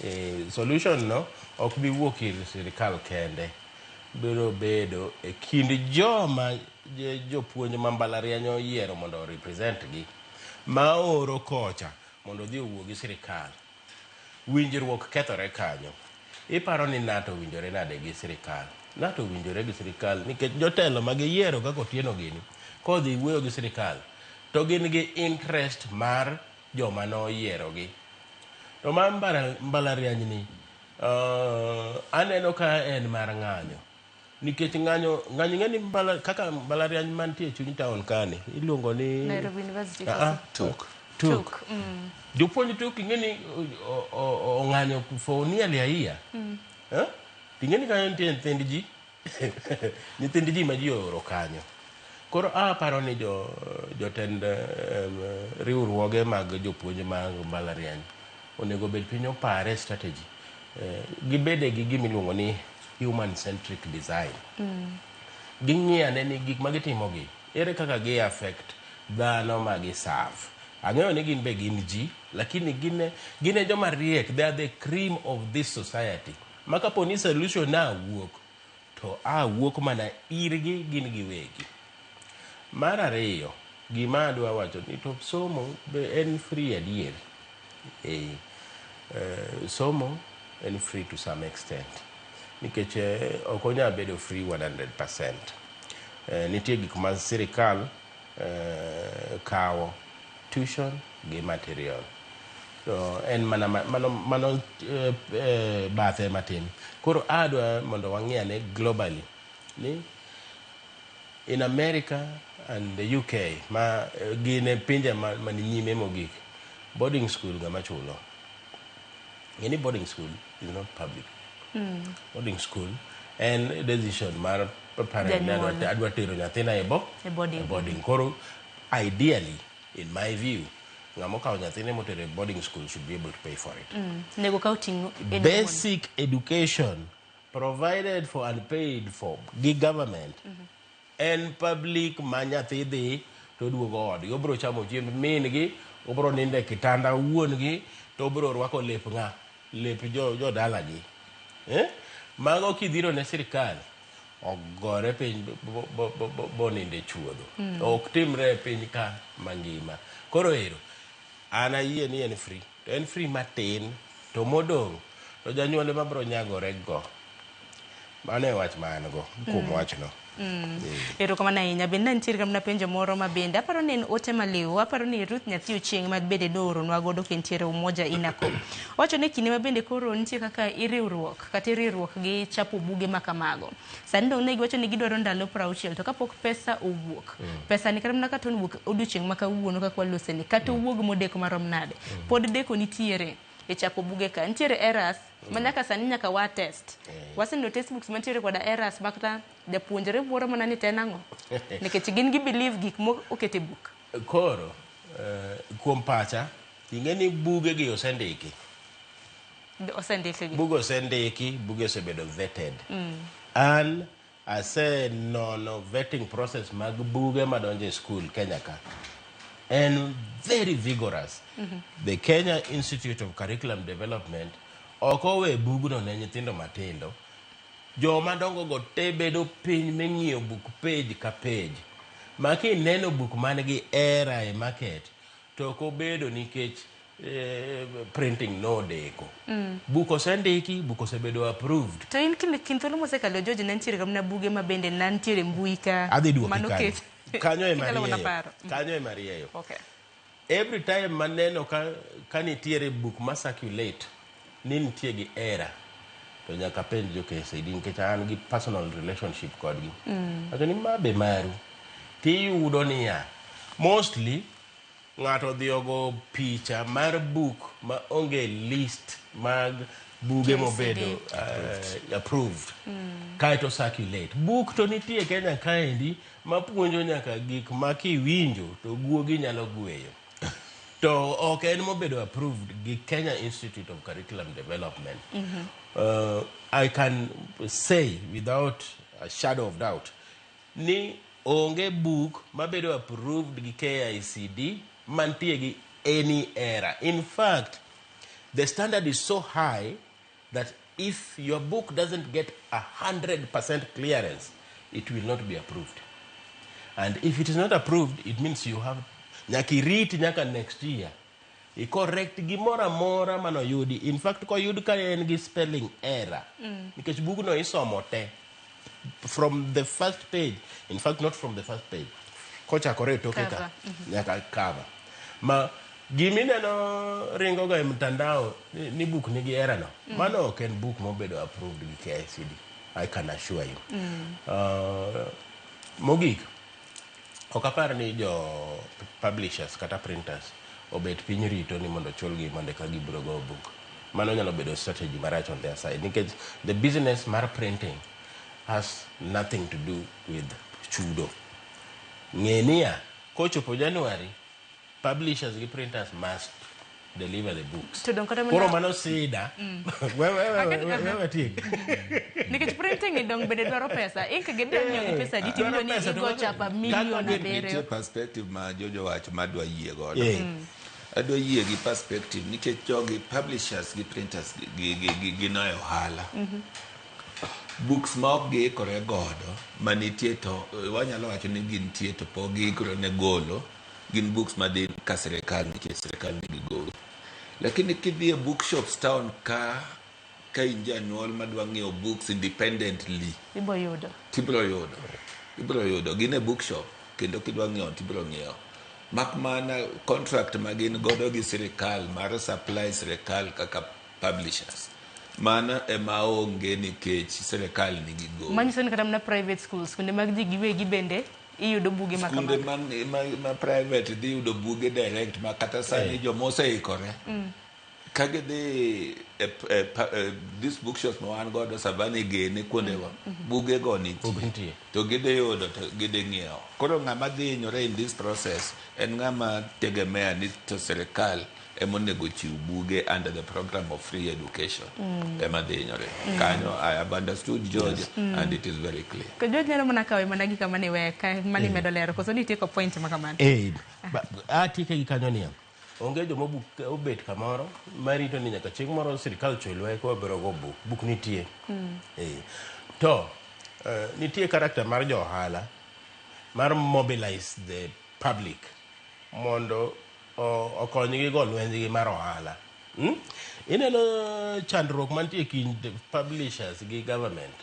E, solution no ok bi wuok ir sirikal kende. Biro bedo e kind joma jopuonj ma mbalariany oyiero mondo o represent gi ma oro kocha mondo odhi owuo gi sirikal. Winjruok kethore kanyo. Iparo ni KNUT owinjore nade gi sirikal? KNUT owinjore gi sirikal nikech jotelo ma giyiero kaka Otieno gini kodhi wuoyo gi sirikal to gin gi interest mar joma noyierogi. To mar mbalariany ni uh, aneno ka en mar ng'anyo nikech ng'anyo ng'anyo ing'e ni mbala, kaka mbalariany mantie e chuny town kani iluongo ni Nairobi University. Ah, ah. Tuk. Tuk. Jopuonj tuk ing'e ni ong'anyo for nearly a year. Eh? Ing'e ni kanyo nitie nyithind ji nyithind ji ma ji ooro kanyo. Koro aparo ni jo jotend riwruoge mag jopuonj mag mbalariany onego bed piny opare strategy. Eh, gibede gi gima iluongo ni human centric design. Ging'i ane ni gik ma gitimogi ere kaka gi affect dhano ma gi serve. Ang'eyo ni gin be gin ji, lakini gin gin e joma riek, they are the cream of this society. Ma kapo ni solution na wuok, to a wuok mana irgi gin giwegi. Mar ariyo, gima adwa wacho ni to somo be en free adier. Eh, eh, somo en free to some extent. Nikech eh, ok onyal bedo free 100%. Eh, nitie gik ma sirikal eh, kawo tuition gi material. To en mana mano, mano eh, eh, bathe matin. Koro adwa mondo wang'i ane globally ni in America and the UK ma eh, gin e pinje ma, mani nyime mogik boarding school ng'ama chulo ng'e ni boarding school is not public boarding school en decision mar parent ni adwa Janyuol. adwa tero nyathina e bo E boarding. e boarding koro ideally in my view ng'ama okawo nyathine motero e boarding school should be able to pay for it Nego kaw ting' en owuon. basic education provided for and paid for gi government en public ma nyathi dhi to oduogo odgi obiro chamo chiemb min gi obiro nindo e kitanda wuon gi to obiro rwako lep ng'a lep jo jodalagi eh? mago kidhiro ne sirikal ogore piny bonindo e chuodho ok timre e piny ka mangima koro ero an ayie ni en free to en free matin to modong' to janyuol ema biro nyagore go mano e wach ma an go kuom wachno Erokamano ahinya. Bende ne nitiere mana penjo moro ma bende aparo ni en ote maliw. Aparo ni Ruth nyathi Ochieng' ma bende nooronwa godo kentiere Umoja Inako. Owacho ni kinde ma bende koro nitie kaka iriwruok kata iriwruok gi chapo buge ma kamago. Sani dong' ne giwacho ni gidwaro ndalo 60 to kapok pesa owuok. Pesa ni kata mana kata owuok odiochieng' ma kawuono kaka walose ni kata owuog modeko marom nade. Pod deko nitiere e chapo buge ka. Nitiere errors ma nyaka sani nyaka wa test. Waseneno textbooks mantiere koda errors ma kata japuonjre wuoro mana ni to en ang'o. Nikech gin gi believe gik moket e buk. Koro eh, kuom pacha ing'e ni buge gi osendiki Osendikgi. buge osendiki buge osebedo vetted an asenono vetting process mag buge madonjo e school Kenya ka en very vigorous the Kenya Institute of Curriculum Development ok owe bugno ne nyithindo matindo joma dongo go te bedo piny ming'iyo buk page ka page ma kineno buk man gi error e market to ok obedo nikech printing nodeko. Buk osendiki, buk osebedo approved. To in kind thuolo mosekalo George ne nitiere mana buge ma bende ne nitiere e mbui ka Adhi duoki mano kanyo. ket. Kanyo ema Inyalo mana rieyo. paro. Kanyo ema rieyo. Okay. Every time maneno ka nitiere buk ma circulate ni nitie gi error to nyaka penj jo KCD nikech an gi personal relationship kodgi. Wacho ni ma be maru. Tiyudo niya, mostly ng'ato odhi ogo picha mar buk ma onge list mag buge KCD. mobedo approved. Kaeto circulate. Buk to nitie Kenya kaendi mapuonjo nyaka gik ma kiwinjo to guogi nyalo gweyo. To ok en mobedo approved gi Kenya Institute of Curriculum Development. I can say without a shadow of doubt ni onge buk mabedo approved gi KICD mantie gi any error. In fact, the standard is so high that if your book doesn't get 100% clearance, it will not be approved. And if it is not approved, it means you have nyaka irit nyaka next year. I correct gimoro amora manoyudi. In fact, koyud ka en gi spelling error. Nikech bugno isomo te. From the first page. In fact, not from the first page. Kochakore e toke ka. Cover. Nyaka cover. Ma gimineno ringo ga e mtandao ni buk nigi error no. Mano ok en buk mobedo approved gi KICD. I can assure you. Mogik, ok apar ni jo publishers kata printers obet piny rito ni mondo chulgi mondo eka gibiro go book. Mano nyalo bedo strategy marach on their side nikech the business mar printing has nothing to do with chudo. Ng'e niya, kochopo January, publishers gi printers must deliver the books. To dong kata mana- Koro mano sida. We watiek. Nikech printing ni dong bende dwaro pesa. Ink gi dwa nyiewo gi pesa adi tiwinjo ni igo chapa milion Nitie 7. perspective ma Jojo wacho madwa yie godo. Adwa yie gi perspective nikech jogi publishers gi printers gin e ohala. Books ma ok giikore godo manitie to wanyalo wacho ni gintie to pok giikore ne golo gin books madhi ka sirikal nikech sirikal nigi gowi. Lakini kidhi e bookshops town ka in janyuol madwa ng'iewo books independently Ibo yudo. tibiro yudo. Ibiro yudo gin e bookshop kendo kidwa ng'iewo tibiro ng'iewo. Mak mana contract ma gin godo gi sirikal mar supply sirikal kaka publishers. Mano ema onge nikech sirikal nigi gowi. Manyiso ni kata mana private schools, skunde mag ji giwegi bende iyudo buge ma Skunde kamago. ma private dhi yudo buge direct ma kata sani joma oseikore ka gidhi e these bookshops ma wan godo Savannah gene kuondego buge go nitie to gidhi yudo to gidhi ng'iewo. Koro ng'ama dhi hinyore in this process en ng'ama tegemea ni to sirikal ema onego chiw buge under the program of free education ema dhi hinyore. Kanyo I have understood George and it is very clear. Ko George nyalo mana kawe mana gi kama niwe ka mani medo lero koso nitieko point ma kamano. Atieke gi kanyo niya. Onge joma obet kamoro marito ni nyaka chieng' moro sirikal chulwa eka wabiro go buk. Buk nitie. To nitie character mar jo ohala mar mobilize the public mondo okonygi go lwenygi mar ohala. Ineno chandruok mantie kind publishers gi government.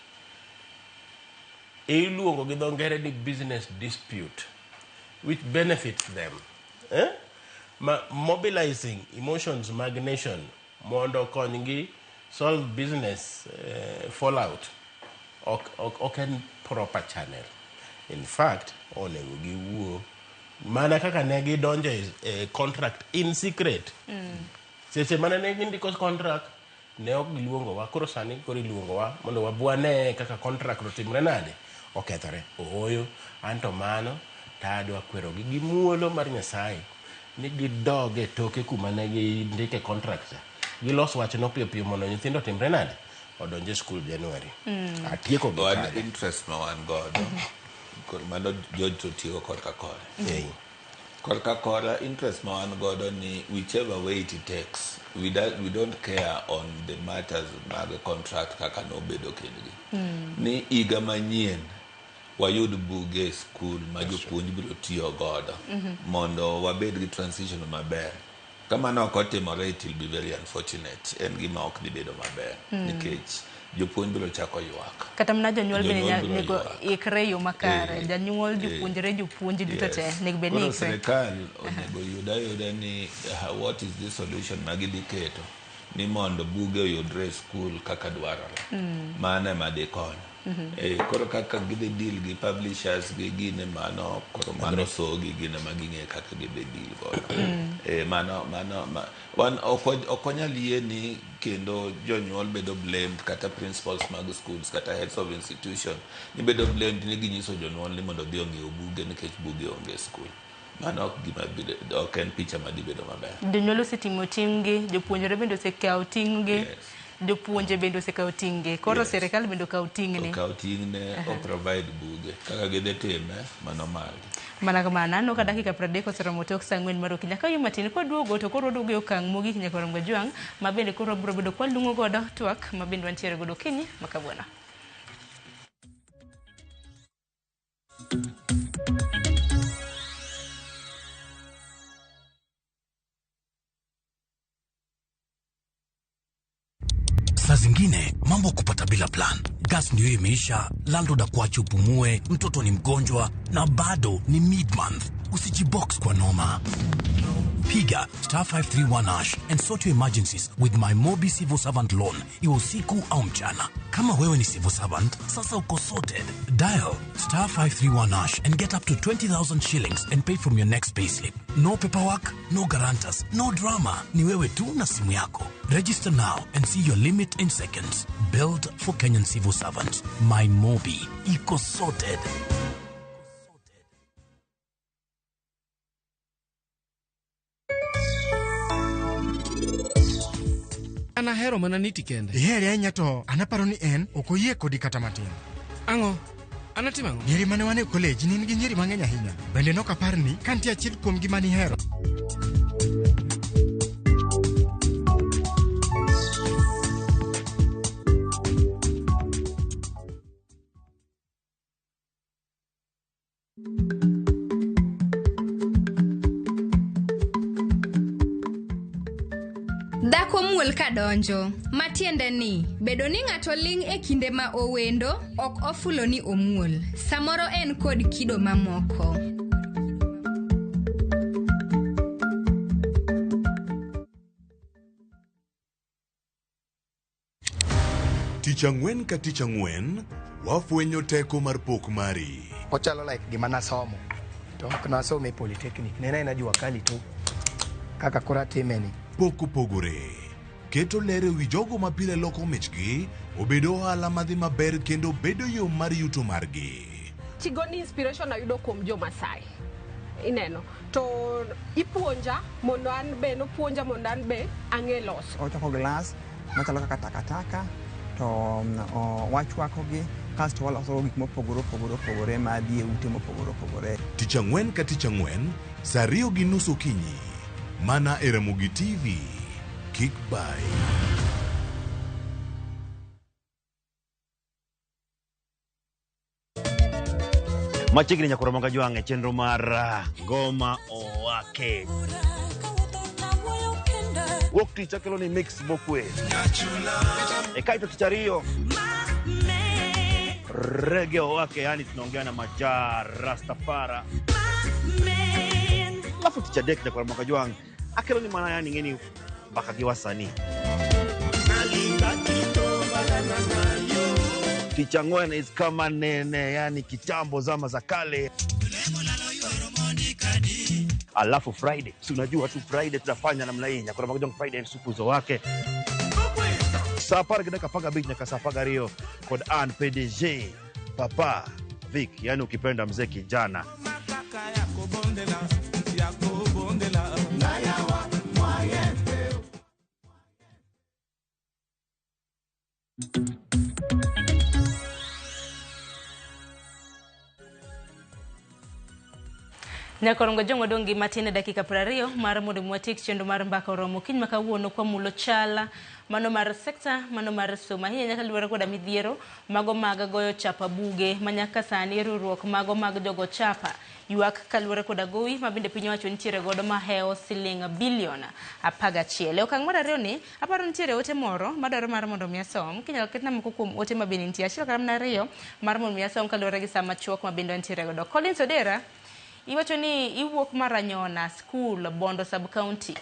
Iluongo gi dho ngere ni business dispute which benefits them. Ma mobilizing emotions mag nation mondo okonygi solve business fallout ok en proper channel. In fact, onego giwuo mana kaka ne gidonjo e contract in secret. Seche mane ne gindiko contract ne ok giluongowa, koro sani koro iluongowa mondo wabwane kaka contract otimre nade okethore. Ooyo, anto mano tadwa kwerogi gi muolo mar Nyasaye ni gidog e toke kuma ne gindike contract cha. Gilos wachno piyo piyo mondo nyithindo otimre nade odonj e school January. Atieko gi Wan kanyo. interest ma wan godo. Koro mano George to tieko korka kore. Korka kora interest ma wan godo ni whichever way it takes, we don't care on the matters mag contract kaka nobedo kindgi. Ni higa manyien wayud buge e skul ma jopuonj biro tiyo godo mondo wabed gi transition maber. Ka mano ok otimore it will be very unfortunate. En gima ok dhi bedo maber nikech jopuonj biro chako ywak. Kata mana jonyuol bende Jonyuol biro nego ywak. ikre e yo makare. Janyuol, jopuonjre, jopuonj duto te nego bed ni Koro ikre. sirikal onego yud ayuda ni what is the solution ma gidhi keto ni mondo buge oyudre e skul kaka dwarore. Mano ema dhi konyo. Koro kaka gidhi deal gi publishers gi gine mano koro mano sogi gine ma ging'e kaka gidhi deal godo. Mano mano ma, wan ok ok wanyal yie ni kendo jonyuol bedo blamed kata principals mag schools kata heads of institution ni bedo blamed ni ginyiso jonyuol ni mondo odhi ong'iew buge nikech buge onge e skul. Mano ok gima biro, ok en picha madhi bedo maber. Jonyuol oseting'o ting'-gi, jopuonjre bende osekawo ting'-gi, jopuonje bende osekawo ting'-gi. Koro sirikal bende okawo ting'ne. Okaw ting'ne o provide buge kaka gidhi time mano margi. Mana kamano, aneno ka dakika 30 oseromo tok sa 4 mar okinyi. Akayo matin kwaduogo to koro waduogo e okang' mogik nyaka Ramogi Ajwang' ma bende koro wabiro bedo kwalung'o godo twak ma bende wantiere godo okinyi ma kawuono. Saa zingine mambo kupata bila plan. Gas ndio imeisha, landlord akuache upumue, mtoto ni mgonjwa na bado ni mid month. Usijibox kwa noma. Piga star 531 hash and sort your emergencies with my Mobi Civil Servant Loan, iwe usiku au mchana. Kama wewe ni civil servant, sasa uko sorted. Dial star 531 hash and get up to 20,000 shillings and pay from your next payslip. No paperwork, no guarantors, no drama. Ni wewe tu na simu yako. Register now and see your limit in seconds. Built for Kenyan civil servants. My Mobi. Iko sorted. An ahero mana niti kende. Ihere ahinya to an aparo ni en ok oyie kodi kata matin. Ang'o? An atimo ang'o? Nyiri mane wan e college ne in gi nyiri mang'eny ahinya. Bende nok apar ni ka nitie achiel kuomgi manihero. Dhako muol kadonjo, matiende ni bedo ni ng'ato ling' e kinde ma owendo ok ofulo ni omuol. Samoro en kod kido mamoko. Tich ang'wen ka tich ang'wen, wafwenyo teko mar pok mari. Ochalo like gima nasomo to ok nasomo e polytechnic ne en aena jua kali to kaka koro atime ni. Pok opogore. Keto ler e wi jogo ma pile loko michgi obedo ohala madhi maber kendo bedo yo mar yuto margi. Tigoni inspiration ayudo kuom jo Masai. Ineno. To ipuonja mondo an be nopuonja mondo an be ang'e loso. Ochoko glass machalo kaka takataka to wachwakogi kasto waloso gik mopogore opogore opogore madhi e ute mopogore opogore. Tich ang'wen ka tich ang'wen, saa 2:30 okinyi. Mana e Ramogi TV. Kik bai. Machiegni nyaka Ramogi Ajwang' e chenro mar Ngoma Owake. Wuok tich akelo ni mix mokwe. E kaeto tich ariyo Reggae Owake, yani tunaongea na Maja Rastafara. Alafu tich adek nyaka Ramogi Ajwang' akelo ni mana yani ng'eni mbaka gi wasanii. Tich ang'wen is kama nene, yani kitambo zama za kale. Alafu Friday, si unajua tu Friday tunafanya namna hii, nyaka Ramogi Ajwang' Friday supu wake. Saa 10:15 nyaka saa 12 kod an PDG Papa Vic, yani ukipenda mzee kijana. Nyakorongo Ajwang' wadong' gi matin e dakika 20 mar mondo mi watiek chenro mar mbaka oromo kiny ma kawuono kwamulo chal mano mar sekta mano mar somo ahinya nyaka luwore koda midhiero mago mag goyo chapa buge ma nyaka sani riwruok mago mag jogo chapa ywak kaluwore koda gowi ma bende piny owacho nitiere godo mahewo siling bilion 11. E okang' mar ariyo ni aparo nitiere ote moro madwaro mar mondo mi asom kinyalo ketna moko kuom ote ma bende nitie achiel kata mana ariyo mar mondo mi asom kaluwore gi sa machuok ma bende wantiere godo. Collins Odera iwacho ni iwuok Maranyona School, Bondo Sub County.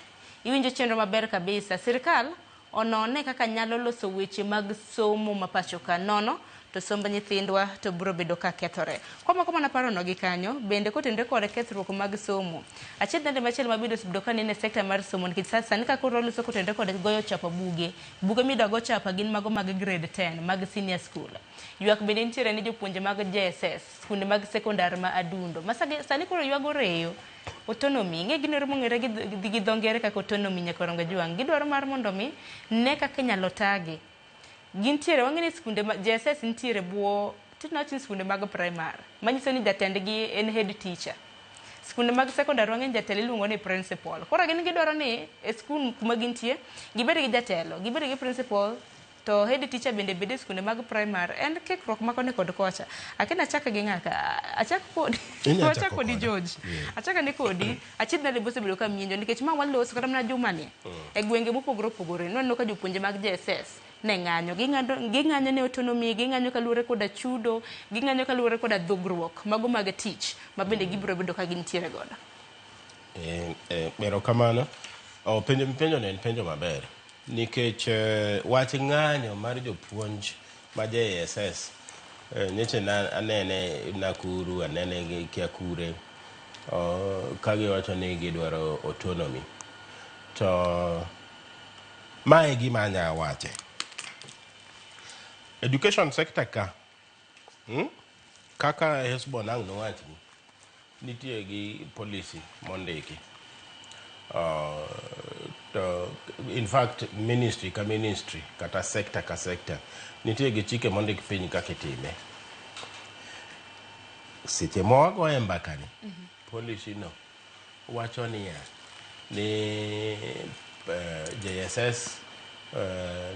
Iwinjo chenro maber kabisa. Sirkal onone kaka nyalo loso weche mag somo ma pacho ka nono to somb nyithindwa to biro bedo ka kethore. Kwamako mana parono gi kanyo, bende kotenore kod kethruok mag somo. Achiel nade machielo mabende osebedo ka neno e sekta mar somo nikech sani ka koro waloso kotenore kod goyo chapa buge. Buge midwa go chapa gin mago mag grade 10 mag senior school. Ywak bende nitiere ni jopuonje mag JSS, skunde mag sekondar ma Adundo. Ma sani koro ywago reyo autonomy. Ing'e gino ero mong'ere gi dho ngere kaka autonomy nyaka Jwang'. Gidwaro mar mondo mi ne kaka inyalo tagi. Gintiere, wang'e ni skunde ma JSS nitiere bwo, tinawach ni skunde mag primary, manyiso ni jatendgi en head teacher. Skunde mag secondary wang'e ni jatelo iluongo ni principal. Koro gin gidwaro ni e skul kuma gintie, gibed gi jatelo, gibed gi principal, to head teacher bende bed e skunde mag primary. En kikruok ma koni kod kocha. Akia achak gi ng'a ka, achak kodi. Inyalo Achak chako kodi koda. George. Achak ane kodi, achiedh nade bosebedo ka mienjo nikech ma waloso kata mana juma ni e gwenge mopogore opogore. Nwaneno ka jopuonje mag JSS ne ng'anyo. Ging'anyo ne autonomy, ging'anyo kaluwore koda chudo, ging'anyo kaluwore koda dhogruok mago mag tich ma bende gibiro bedo ka gintiere godo. Erokamano. Oh, penjo mipenjo no en penjo maber nikech wach ng'anyo mar jopuonj ma JSS nyocha na anene Nakuru, anene gi Kiakure ka giwacho ni gidwaro autonomy to mae gima anya wache. Education sector ka Kaka Hesbon ang' nowachni, nitie gi policy mondiki. To in fact ministry ka ministry kata sector ka sector nitie gi chike mondik piny kaka itime. Seche ma wagoye mbaka ni, policy no wacho niya ni JSS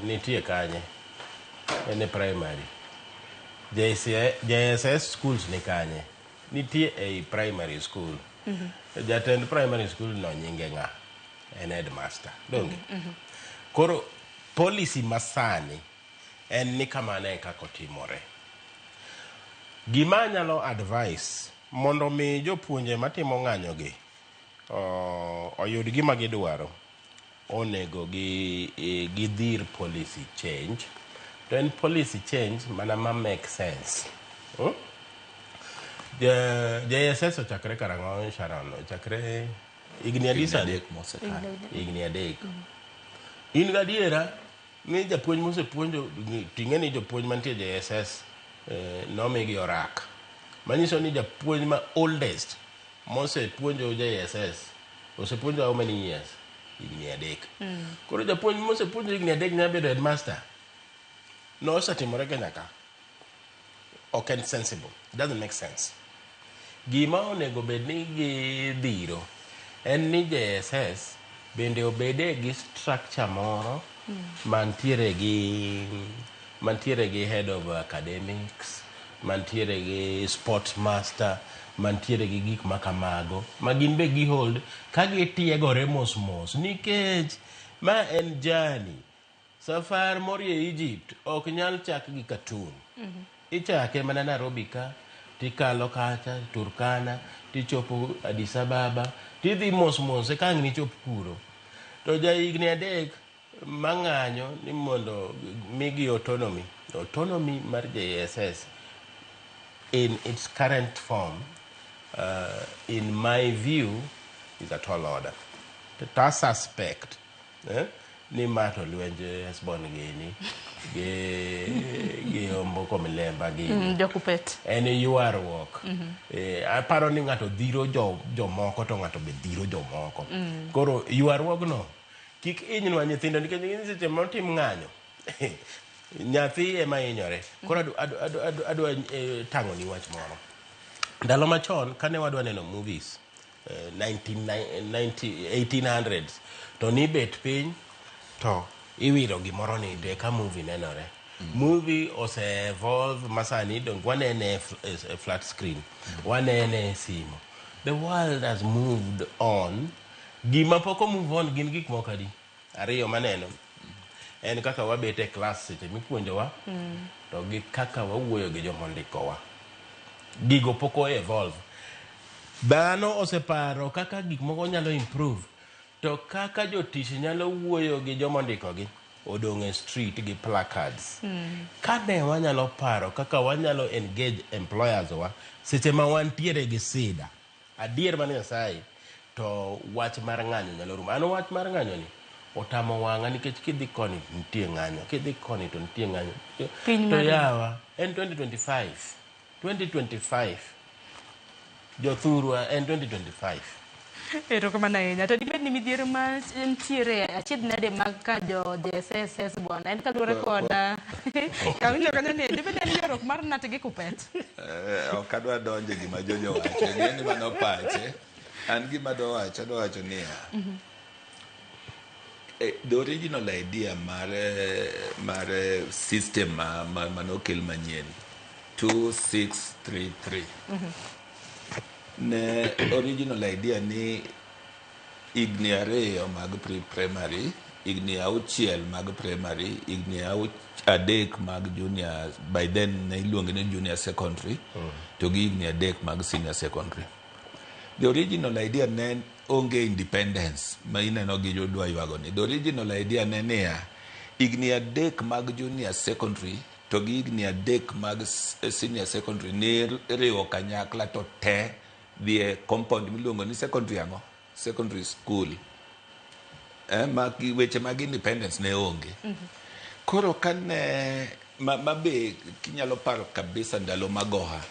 nitie kanye en e primary JSS schools ni kanye nitie ei primary school jatend primary school no nyinge ng'a en headmaster donge koro policy masani en ni kamano e kaka otimore gima anyalo advice mondo mi jopuonje matimo ng'anyo gi oyud gima gidwaro onego gi gidhir policy change to en policy change mana ma make sense JSS ochakre karang'o Sharon ochakre higni adi sani adek mosekalo. higni 3 in gadiera ni japuonj mosepuonjo ting'e ni jopuonj mantie JSS nomigi orak manyiso ni japuonj ma oldest mosepuonjo JSS osepuonjo how many years higni 3 koro japuonj mosepuonjo higni 3 nyalo bedo headmaster nosetimore Kenya ka ok en sensible doesn't make sense gima onego bed ni gidhiro en ni JSS bende obede gi structure moro mantiere gi head of academics mantiere gi sports master mantiere gi gik makamago ma gin be gihold ka gitiegore mos mos nikech ma en journey safar morie Egypt ok nyal chak gi cartoon ichake mana Nairobi ka tikalo kacha Turkana tichopo Addis Ababa tidhi mos mos eka ang' nichop kuro to ja higni 3 mang'anyo ni mondo migi autonomy autonomy mar JSS in its current form in my view is a tall order to suspect ni ma to lwenj Hesbon gini gi Omboko Milemba gini Jokupet en ywaruok aparo ni ng'ato dhiro jomoko to ng'ato be dhiro jomoko koro ywaruogno kik hinywa nyithindo nikech ing'e ni seche motim ng'anyo nyathi ema hinyore koro adwa tang'oni wach moro ndalo machon kane wadwa neno movies 1800s to nibet piny to Iwiro gimoro ni to eka movie nenore. Movie ose evolve masani dong wanene e flat screen, wanene e simu. The world has moved on. Gima pok o move on gin gik moko adi? Ariyo maneno. En kaka wabet e class seche mipuonjowa to gi kaka wawuoyo gi joma ondikowa. Gigo pok o evolve. Dhano oseparo kaka gik moko nyalo improve to kaka jotich nyalo wuoyo gi joma ondikogi odong' e street gi placards. Kane wanyalo paro kaka wanyalo engage employers wa seche ma wantiere gi sida, adier mar Nyasaye to wach mar ng'anyo nyalo rumo. An wach mar ng'anyo ni otamo wang'a nikech kidhi koni nitie ng'anyo, kidhi koni to nitie ng'anyo. Piny To mar- yawa, en 2025. 2025. Jothurwa en 2025. Erokamano ahinya. To dibed ni midhiero ma ntiere achiedh nade mag ka jo JSS bwana en kaluwore kod kawinjo kanyo ni dibed ni en ywaruok mar nat gi kupet. Ok adwa donjo e gima Jojo wacho. Ing'e ni mano pache. An gima adwa wacho, adwa wacho niya. The original idea mar system ma manokel manyien 2633 ne original idea ni higni 2 mag pre-primary, higni 6 mag primary, higni 3 mag junior, by then ne iluonge ni junior secondary, to gi higni 3 mag senior secondary. The original idea ne onge independence ma ineno gi jodwa ywago ni. The original idea ne niya, higni 3 mag junior secondary to gi higni 3 mag senior secondary ne riwo kanyakla to te dhi e compound miluongo ni secondary ang'o? Secondary school. Ma weche mag independence ne onge. Koro kane ma be kinyalo paro kabisa ndalo magoha,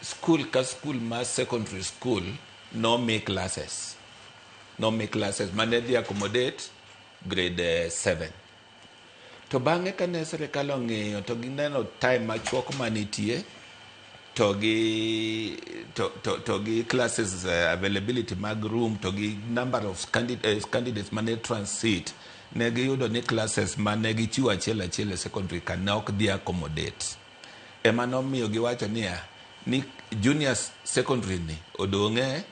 school ka school ma secondary school nomi classes. Nomi classes mane dhi accommodate grade 7. To bang'e kane sirikal ong'iyo to gineno time machuok manitie to gi to gi classes, availability mag room to gi number of candidates mane transit, ne giyudo ni classes mane gichiwo achiel achiel e secondary ka ne ok dhi accommodate. Ema nomiyo giwacho niya ni junior secondary ni odong' e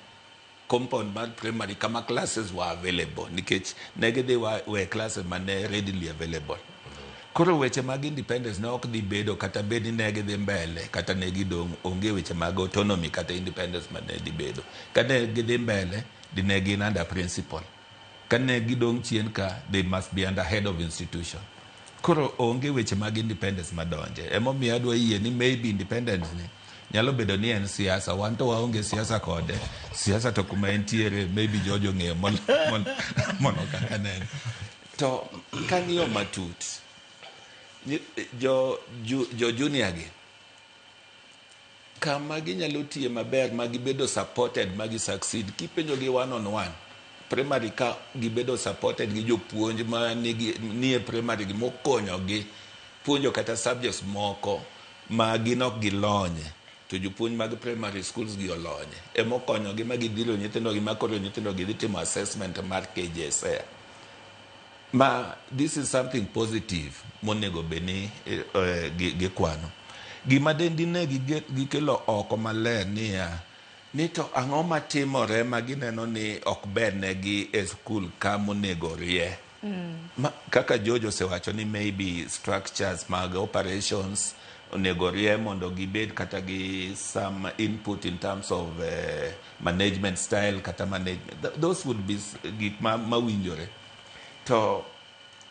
compound mar primary kama classes were available, nikech ne gidhi we classes mane readily available. Koro weche mag independence ne ok dhi bedo kata bed ni ne gidhi mbele kata ne gidong', onge weche mag autonomy kata independence mane dhi bedo. Ka ne gidhi mbele, dine gin under principal. Ka ne gidong' chien ka, they must be under head of institution. Koro onge weche mag independence madonje. Emomiyo adwa yie ni maybe independence ni nyalo bedo ni en siasa, wan to waonge siasa kode. Siasa to kuma entiere maybe George ong'eyo molo kaka neno. To kang'iyo matut, jo junior gi kama ginyalo tiye maber ma gibedo supported ma gi succeed kipenjo gi one on one, primary ka gibedo supported gi jopuonj ma nigi nie primary gi mokonyogi puonjo kata subjects moko ma gin ok gilonye, to jopuonj mag primary schools gi olonye emokonyogi ma gidhiro nyithindo gi ma koro nyithindo gi dhi timo assessment mar KJSEA. Ma this is something positive monego bed ni gikwano. Gima dendine gikelo oko maler niya ni to ang'o matimore ma gineno ni ok ber negi e skul ka monego rie. Ma, kaka George osewacho ni maybe structures mag operations onego rie mondo gibed kata gi some input in terms of management style kata management. Those would be gik ma mawinjore. To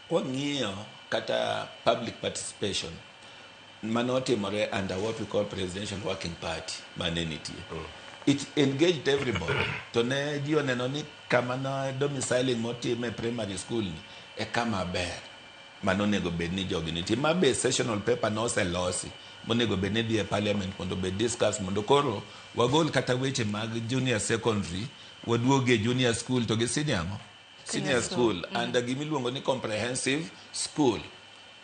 kwang'iyo kata public participation manotimore under what we call Presidential Working Party mane nitie, it engaged everybody, to ne ji oneno ni kama ne domiciling motim e primary school ni e kama ber mano onego bed ni jogi nitie. Ma be sessional paper noselosi monego bed ni dhi e parliament mondo obed discuss mondo koro wagol kata weche mag junior secondary, waduoge e junior school to gi senior ang'o? Senior school under gimiluongo ni comprehensive school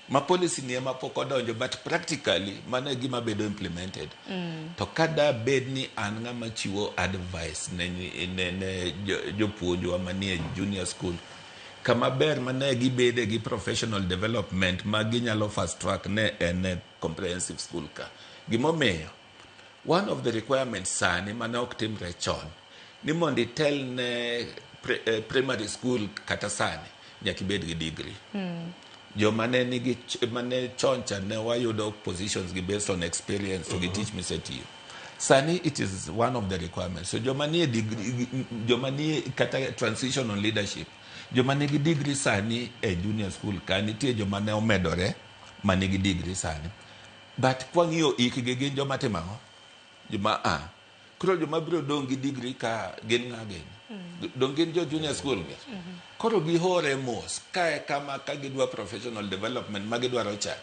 ma policy ni ema pok odonjo, but practically mano e gima bedo implemented. To ka da bed ni an ng'ama chiwo advice ne jopuonjwa manie junior school. Kama ber mane gibede gi professional development ma ginyalo fast track ne en e comprehensive school ka. Gimomiyo, one of the requirements sani mane ok timre chon, ni mondo itel ne primary school kata sani, nyaka ibed gi degree. Joma ne nigi mane chon cha ne wayudo positions gi based on experience to gi tich misetiyo. Sani it is one of the requirements. So joma nie degree, joma nie kata transition on leadership, joma nigi degree sani e junior school ka nitie joma ne omedore ma nigi degree sani. But kwang'iyo ikgi gin joma timo ang'o? Joma a. Koro joma biro dong' gi degree ka gin ng'a gin? Dong' gin jo junior school gi. Koro gihore mos kae kama ka gidwa professional development ma gidwaro cha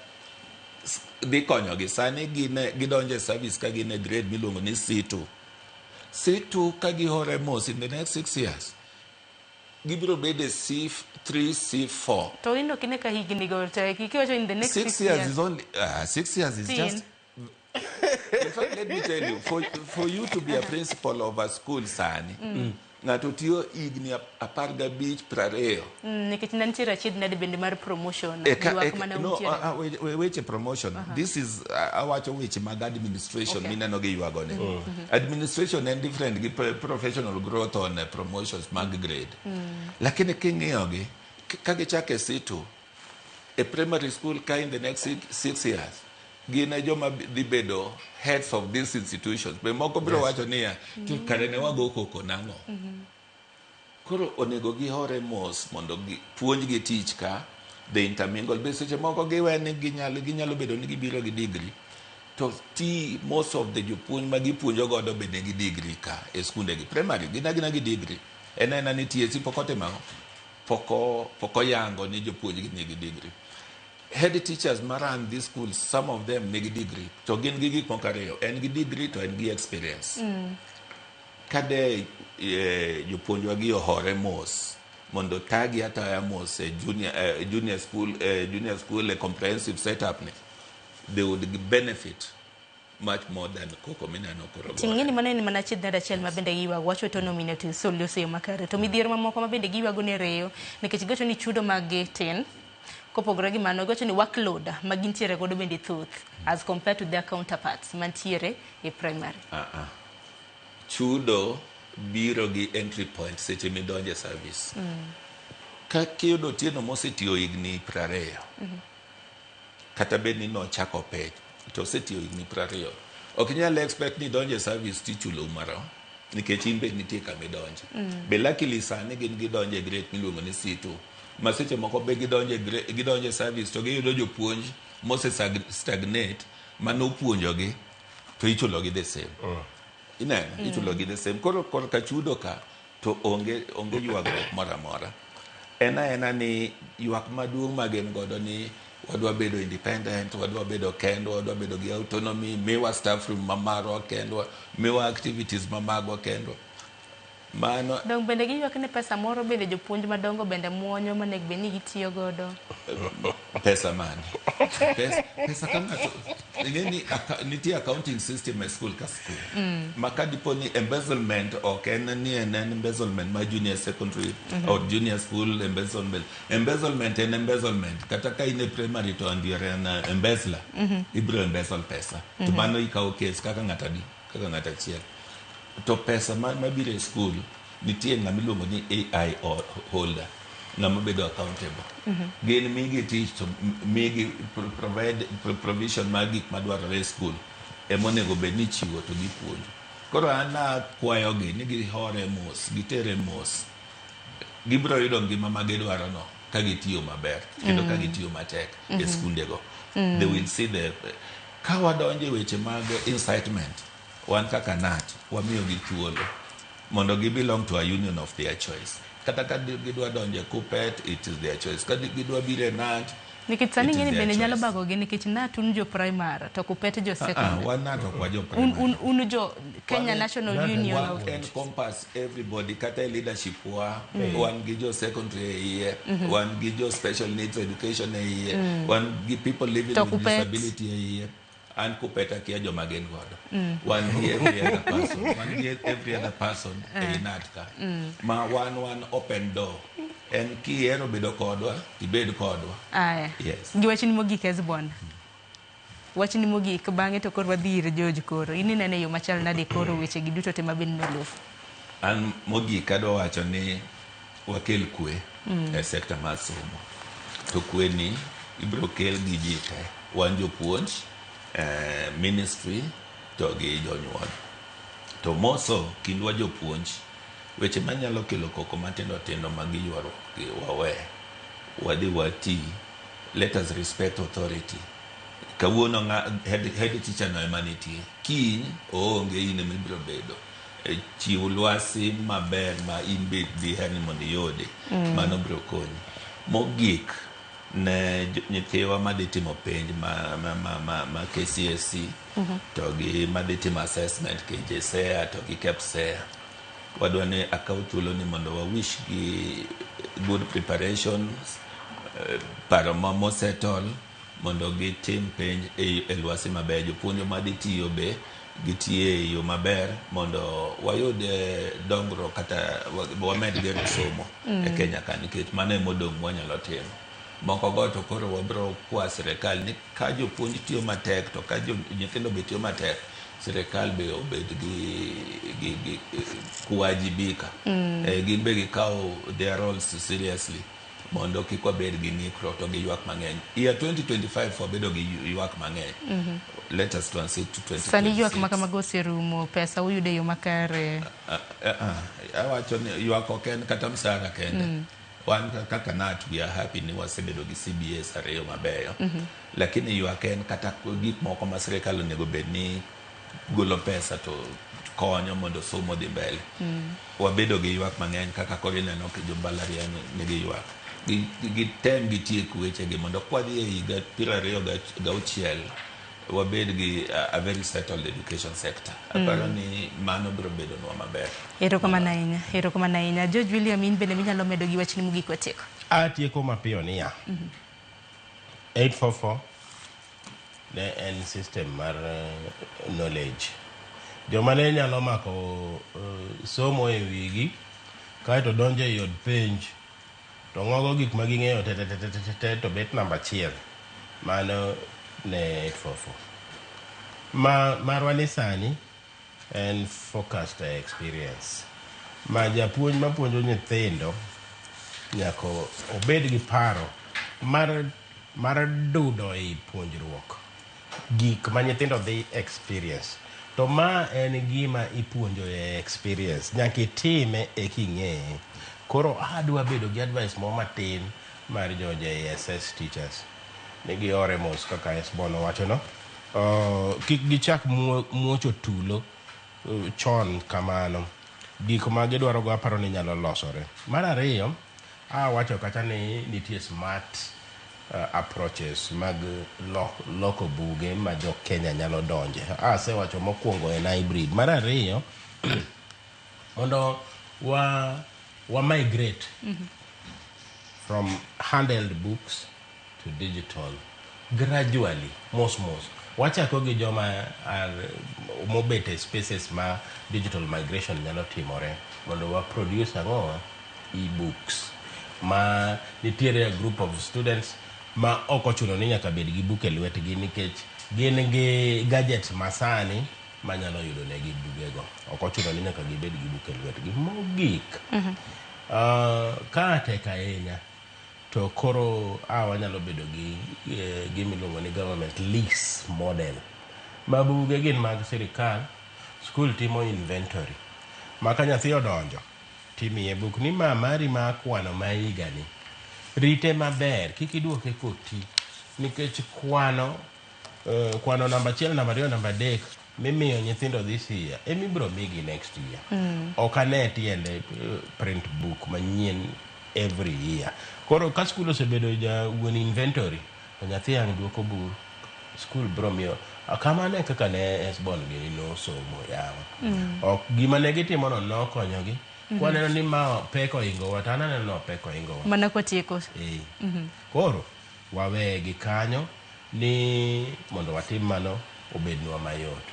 dhi konyogi. Sani gidonjo e service ka gin e grade miluongo ni C2. C2 ka gihore mos in the next 6 years gibiro bedo e C3, C4. To in ok ine ka higni go tek. Ikiwacho in the next 6 6 years years. is only 6 years is Thin. just. In fact, let me tell you, for you to be a principal of a school sani, ng'ato tiyo higni 15 20. Nikech ne nitiere achiedh nade bende mar promotion. Eka, ywak eka, mane no, untiere. weche promotion. This is awacho weche mag administration mineno gi ywago ni. Administration en different gi professional growth on promotions mag grade. Lakini king'iyo gi, ka gichako e C2, e primary school ka in the next 6 years, gin e joma dhi bedo heads of these institutions. Be moko biro wacho niya, to kare ne wago koko nang'o? Koro onego gihore mos mondo puonjgi tich ka they intermingle. Be seche moko giwe ni ginyalo bedo ni gibiro gi degree to ti most of the jopuonj ma gipuonjo godo be nigi degree ka e skunde gi primary gin agina gi degree. En aena ni TSC pok otimo ang'o? Pok oyango ni jopuonj gi nigi degree. Head teachers ma run these schools, some of them nigi degree to gin gi gik moko ariyo, en gi degree to en gi experience. Kade jopuonjwa gi ohore mos mondo tagi ataya mos e junior school e comprehensive setup ni, they would benefit much more than koko mineno koro. Ting' ni mano en mana achiedh nade achiel ma bende giywago. Wacho autonomy ne to solution makare. To midhiero mamoko ma bende giywago ne reyo nikech giwacho ni chudo mag gi tin. Kopogore gi mano, giwacho ni workload ma gintiere godo bende thoth as compared to their counterparts mantiere e primary. Chudo biro gi entry point seche midonje service. Ka kiyudo Otieno mosetiyo higni 20, kata bed ni nochako pek to osetiyo higni 20, ok inyal expect ni idonje service tichulo marom nikech in be nitie kama idonje. Be luckily sani gin gidonje e grade miluongo ni C2 ma seche moko be gidonje service to giyudo jopuonj mose stagnate manopuonjogi to ichulogi the same. Ineno, ichulogi the same. Koro korka chudo ka to onge ywagruok moro amora. En aena ni ywak maduong' ma gin godo ni wadwa bedo independent, wadwa bedo kendwa, wadwa bedo gi autonomy, miwa staff room ma marwa kendwa, miwa activities ma magwa kendwa. Mano Dong bende giywak ni pesa moro bende jopuonj madongo bende muonyo monego bed ni gitiyo godo. Pesa mane? Pesa ka ng'ato ing'e ni nitie accounting system e school ka school. Ma ka dipo ni embezzlement ok en ni en embezzlement ma junior secondary or junior school embezzlement. Embezzlement en embezzlement. Kata ka in e primary to and you're an embezzler, ibiro embezzle pesa. To mano ikawo case kaka ng'ato adi, kaka ng'ato achiel. To pesa mabiro e school nitie ng'ama iluongo ni AI holder, ng'ama bedo accountable. Gin migi tich to migi provide provision mar gik madwarore e school emonego bed ni chiwo to gipuonjo. Koro an akwayogi ni gihore mos, gitere mos. Gibiro yudo ngima ma gidwaro no ka gitiyo maber kendo ka gitiyo matek e skundego. They will see the ka wadonjo e weche mag incitement, wan kaka KNUT wamiyogi thuolo mondo gi belong to a union of their choice. Kata ka gidwa donjo e KUPPET, it is their choice. Ka gidwa biro e KNUT, Nikech sani it is ng'eni their bende nyalo choice. bagogi nikech KNUT un jo primary to KUPPET jo secondary. Wan KNUT ok wa jo primary. Un jo Kenya National Union Wan of encompass everybody kata e leadership wa, wan gi jo secondary e iye, wan gi jo special needs education e iye, wan gi people living To with KUPPET? disability e iye. An KUPPET akia joma gin godo. Wan gi every other person, wan gi every other person ei KNUT ka. Ma wan open door. En kihero bedo kodwa, tibed kodwa. Aya. Yes. Gi wachni mogik Hesbon. Wachni mogik bang'e to koro wadhi ir George koro. In inene e yo machal nade koro weche gi duto te mabende nolosi? An mogik adwa wacho ni wakel kwe e sekta mar somo. To kwe ni ibiro kel gi ji te. Wan jopuonj, ministry to gi jonyuol. To moso kindwa jopuonj, weche manyalo kelo koko matindo tindo mag ywaruok gi wawe. Wadhi wati. Let us respect authority. Kawuono head teacher no ema nitie. Kiny oonge in ema ibiro bedo. Chiw lwasi maber ma in be diher ni mondo iyudi. Mano biro konyi. Mogik ne nyithiwa madhi timo penj ma KCSE to gi madhi timo assessment KJSEA to gi KPSEA. Wadwa ni akaw thuolo ni mondo wa wish gi good preparations, paro ma mosettle mondo gitim penj e lwasi maber. Jopuonj madhi tiyo be gitiye e yo maber mondo wayud dongruok kata wamed gero somo e Kenya ka nikech mano emodong' mwanyalo timo. Moko go to koro wabiro kwa sirikal ni ka jopuonj tiyo matek to ka nyithindo be tiyo matek, sirikal be obed gi kuwajibika. Gin be gikaw their roles seriously mondo kik wabed gi ng'ikruok to gi ywak mang'eny. Year 2025 wabedo gi ywak mang'eny. Let us transit to 2026. Sani ywak ma kamago oserumo, pesa uyudo e yo makare. Awacho ni ywak ok en kata msara kende. Wan kaka KNUT we are happy ni wasebedo gi CBS ariyo mabeyo. Lakini ywak en kata gik moko ma sirikal onego bed ni golo pesa to konyo mondo somo odhi mbele. Wabedo gi ywak mang'eny kaka koro ineno ka jo mbalariany nigi ywak. Gitem gitiek wechegi mondo kwadhi e higa 2026 wabed gi a very settled education sector. Aparo ni mano biro bedonwa maber. Erokamano ahinya, erokamano ahinya. George William, in bende minyalo medo gi wachni mogik watieko. Atieko mapiyo niya. 844 ne en system mar knowledge. Joma ne nyalo mako somo e wigi kaeto donjo e od penj to ng'ogo gik ma ging'eyo te te te te te to bet namba 1. Mano ne 844. Ma marwa ni sani en focused experience. Ma japuonj mapuonjo nyithindo nyaka obed gi paro mar dudo ei puonjruok gik ma nyithindo dhi experience. To ma en gima ipuonjo e experience. Nyaka itime eka ing'eye. Koro adwa bedo gi advice moro matin mar jo JSS teachers. Ni giore mos kaka Hesbon owacho no. Kik gichak muocho tulo chon kamano. Gik ma gidwaro go aparo ni nyalo losore. Mar ariyo, awacho kata ni nitie smart approaches mag loko buge ma jo Kenya nyalo donje. Asewacho mokwongo en hybrid. Mar ariyo, mondo wa migrate from handheld books to digital gradually, mos mos. Wachako gi joma mobet e spaces ma digital migration nyalo timore mondo wa produce ang'o? E-books ma nitiere a group of students ma ok ochuno ni nyaka bed gi book e lwetgi nikech gin gi gadgets masani manyalo yudo negi bugego. Ok ochuno ni nyaka gibed gi book e lwetgi. Mogik, ka tek ahinya to koro wanyalo bedo gi gima iluongo ni government lease model. Ma buge gin mag sirikal, skul timo inventory. Ma ka nyathi odonjo, timiye buk ni ma mari ma kwano ma higani. Rite maber, kik iduoke koti. Nikech kwano namba 1, namba 2, namba 3 mimiyo nyithindo this year, ema ibiro migi next year. Ok ane tiende print book manyien every year. Koro ka skul osebedo ja wuon inventory, to nyathi ang' duoko bur, skul biro miyo. Kamano e kaka ne Hesbon gini nosomo yawa. Ok gima ne gitimono nokonyogi. Kwaneno ni ma pek ohingowa, to an aneno ni pek ohingowa. Mana kwatieko. Koro wawegi kanyo ni mondo watim mano obednwa mayot.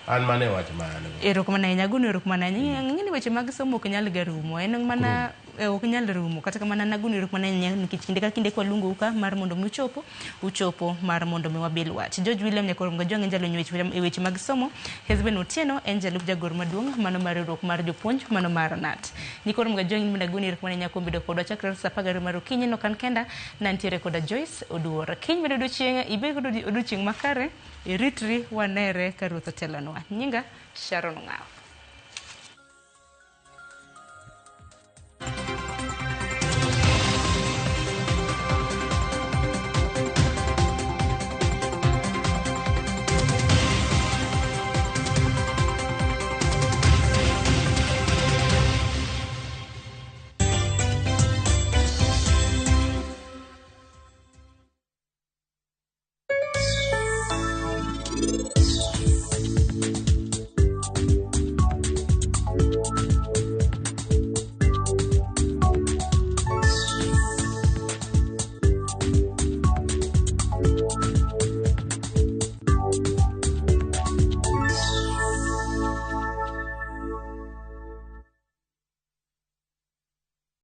An mano e wach ma an go. Erokamano ahinya, Aguno erokamano ahinya. Ng'e ni weche mag somo ok nyal ga rumo. En mana ok nyal rumo. Kata kamano an agoni erokamano ahinya nikech kinde ka kinde kwaluongou ka mar mondo mi uchopo, uchopo mar mondo mi wabil wach. George William Nyakoro Mgajwang' en jalony e weche mag somo. Hesben Otieno en jalup jagoro maduong' mano mar riwruok mar jopuonj mano mar KNUT. Nyikoro Mgajwang' in bende agoni erokamano ahinya kuom bedo kodwa chakre saa 12 mar okinyi nok an kenda nantiere koda Joyce Oduor. Kiny bende odiochieng' ibed kod odiochieng' makare, iritri wanere ka Ruoth otelonwa. Nyinga Sharon Ong'awo.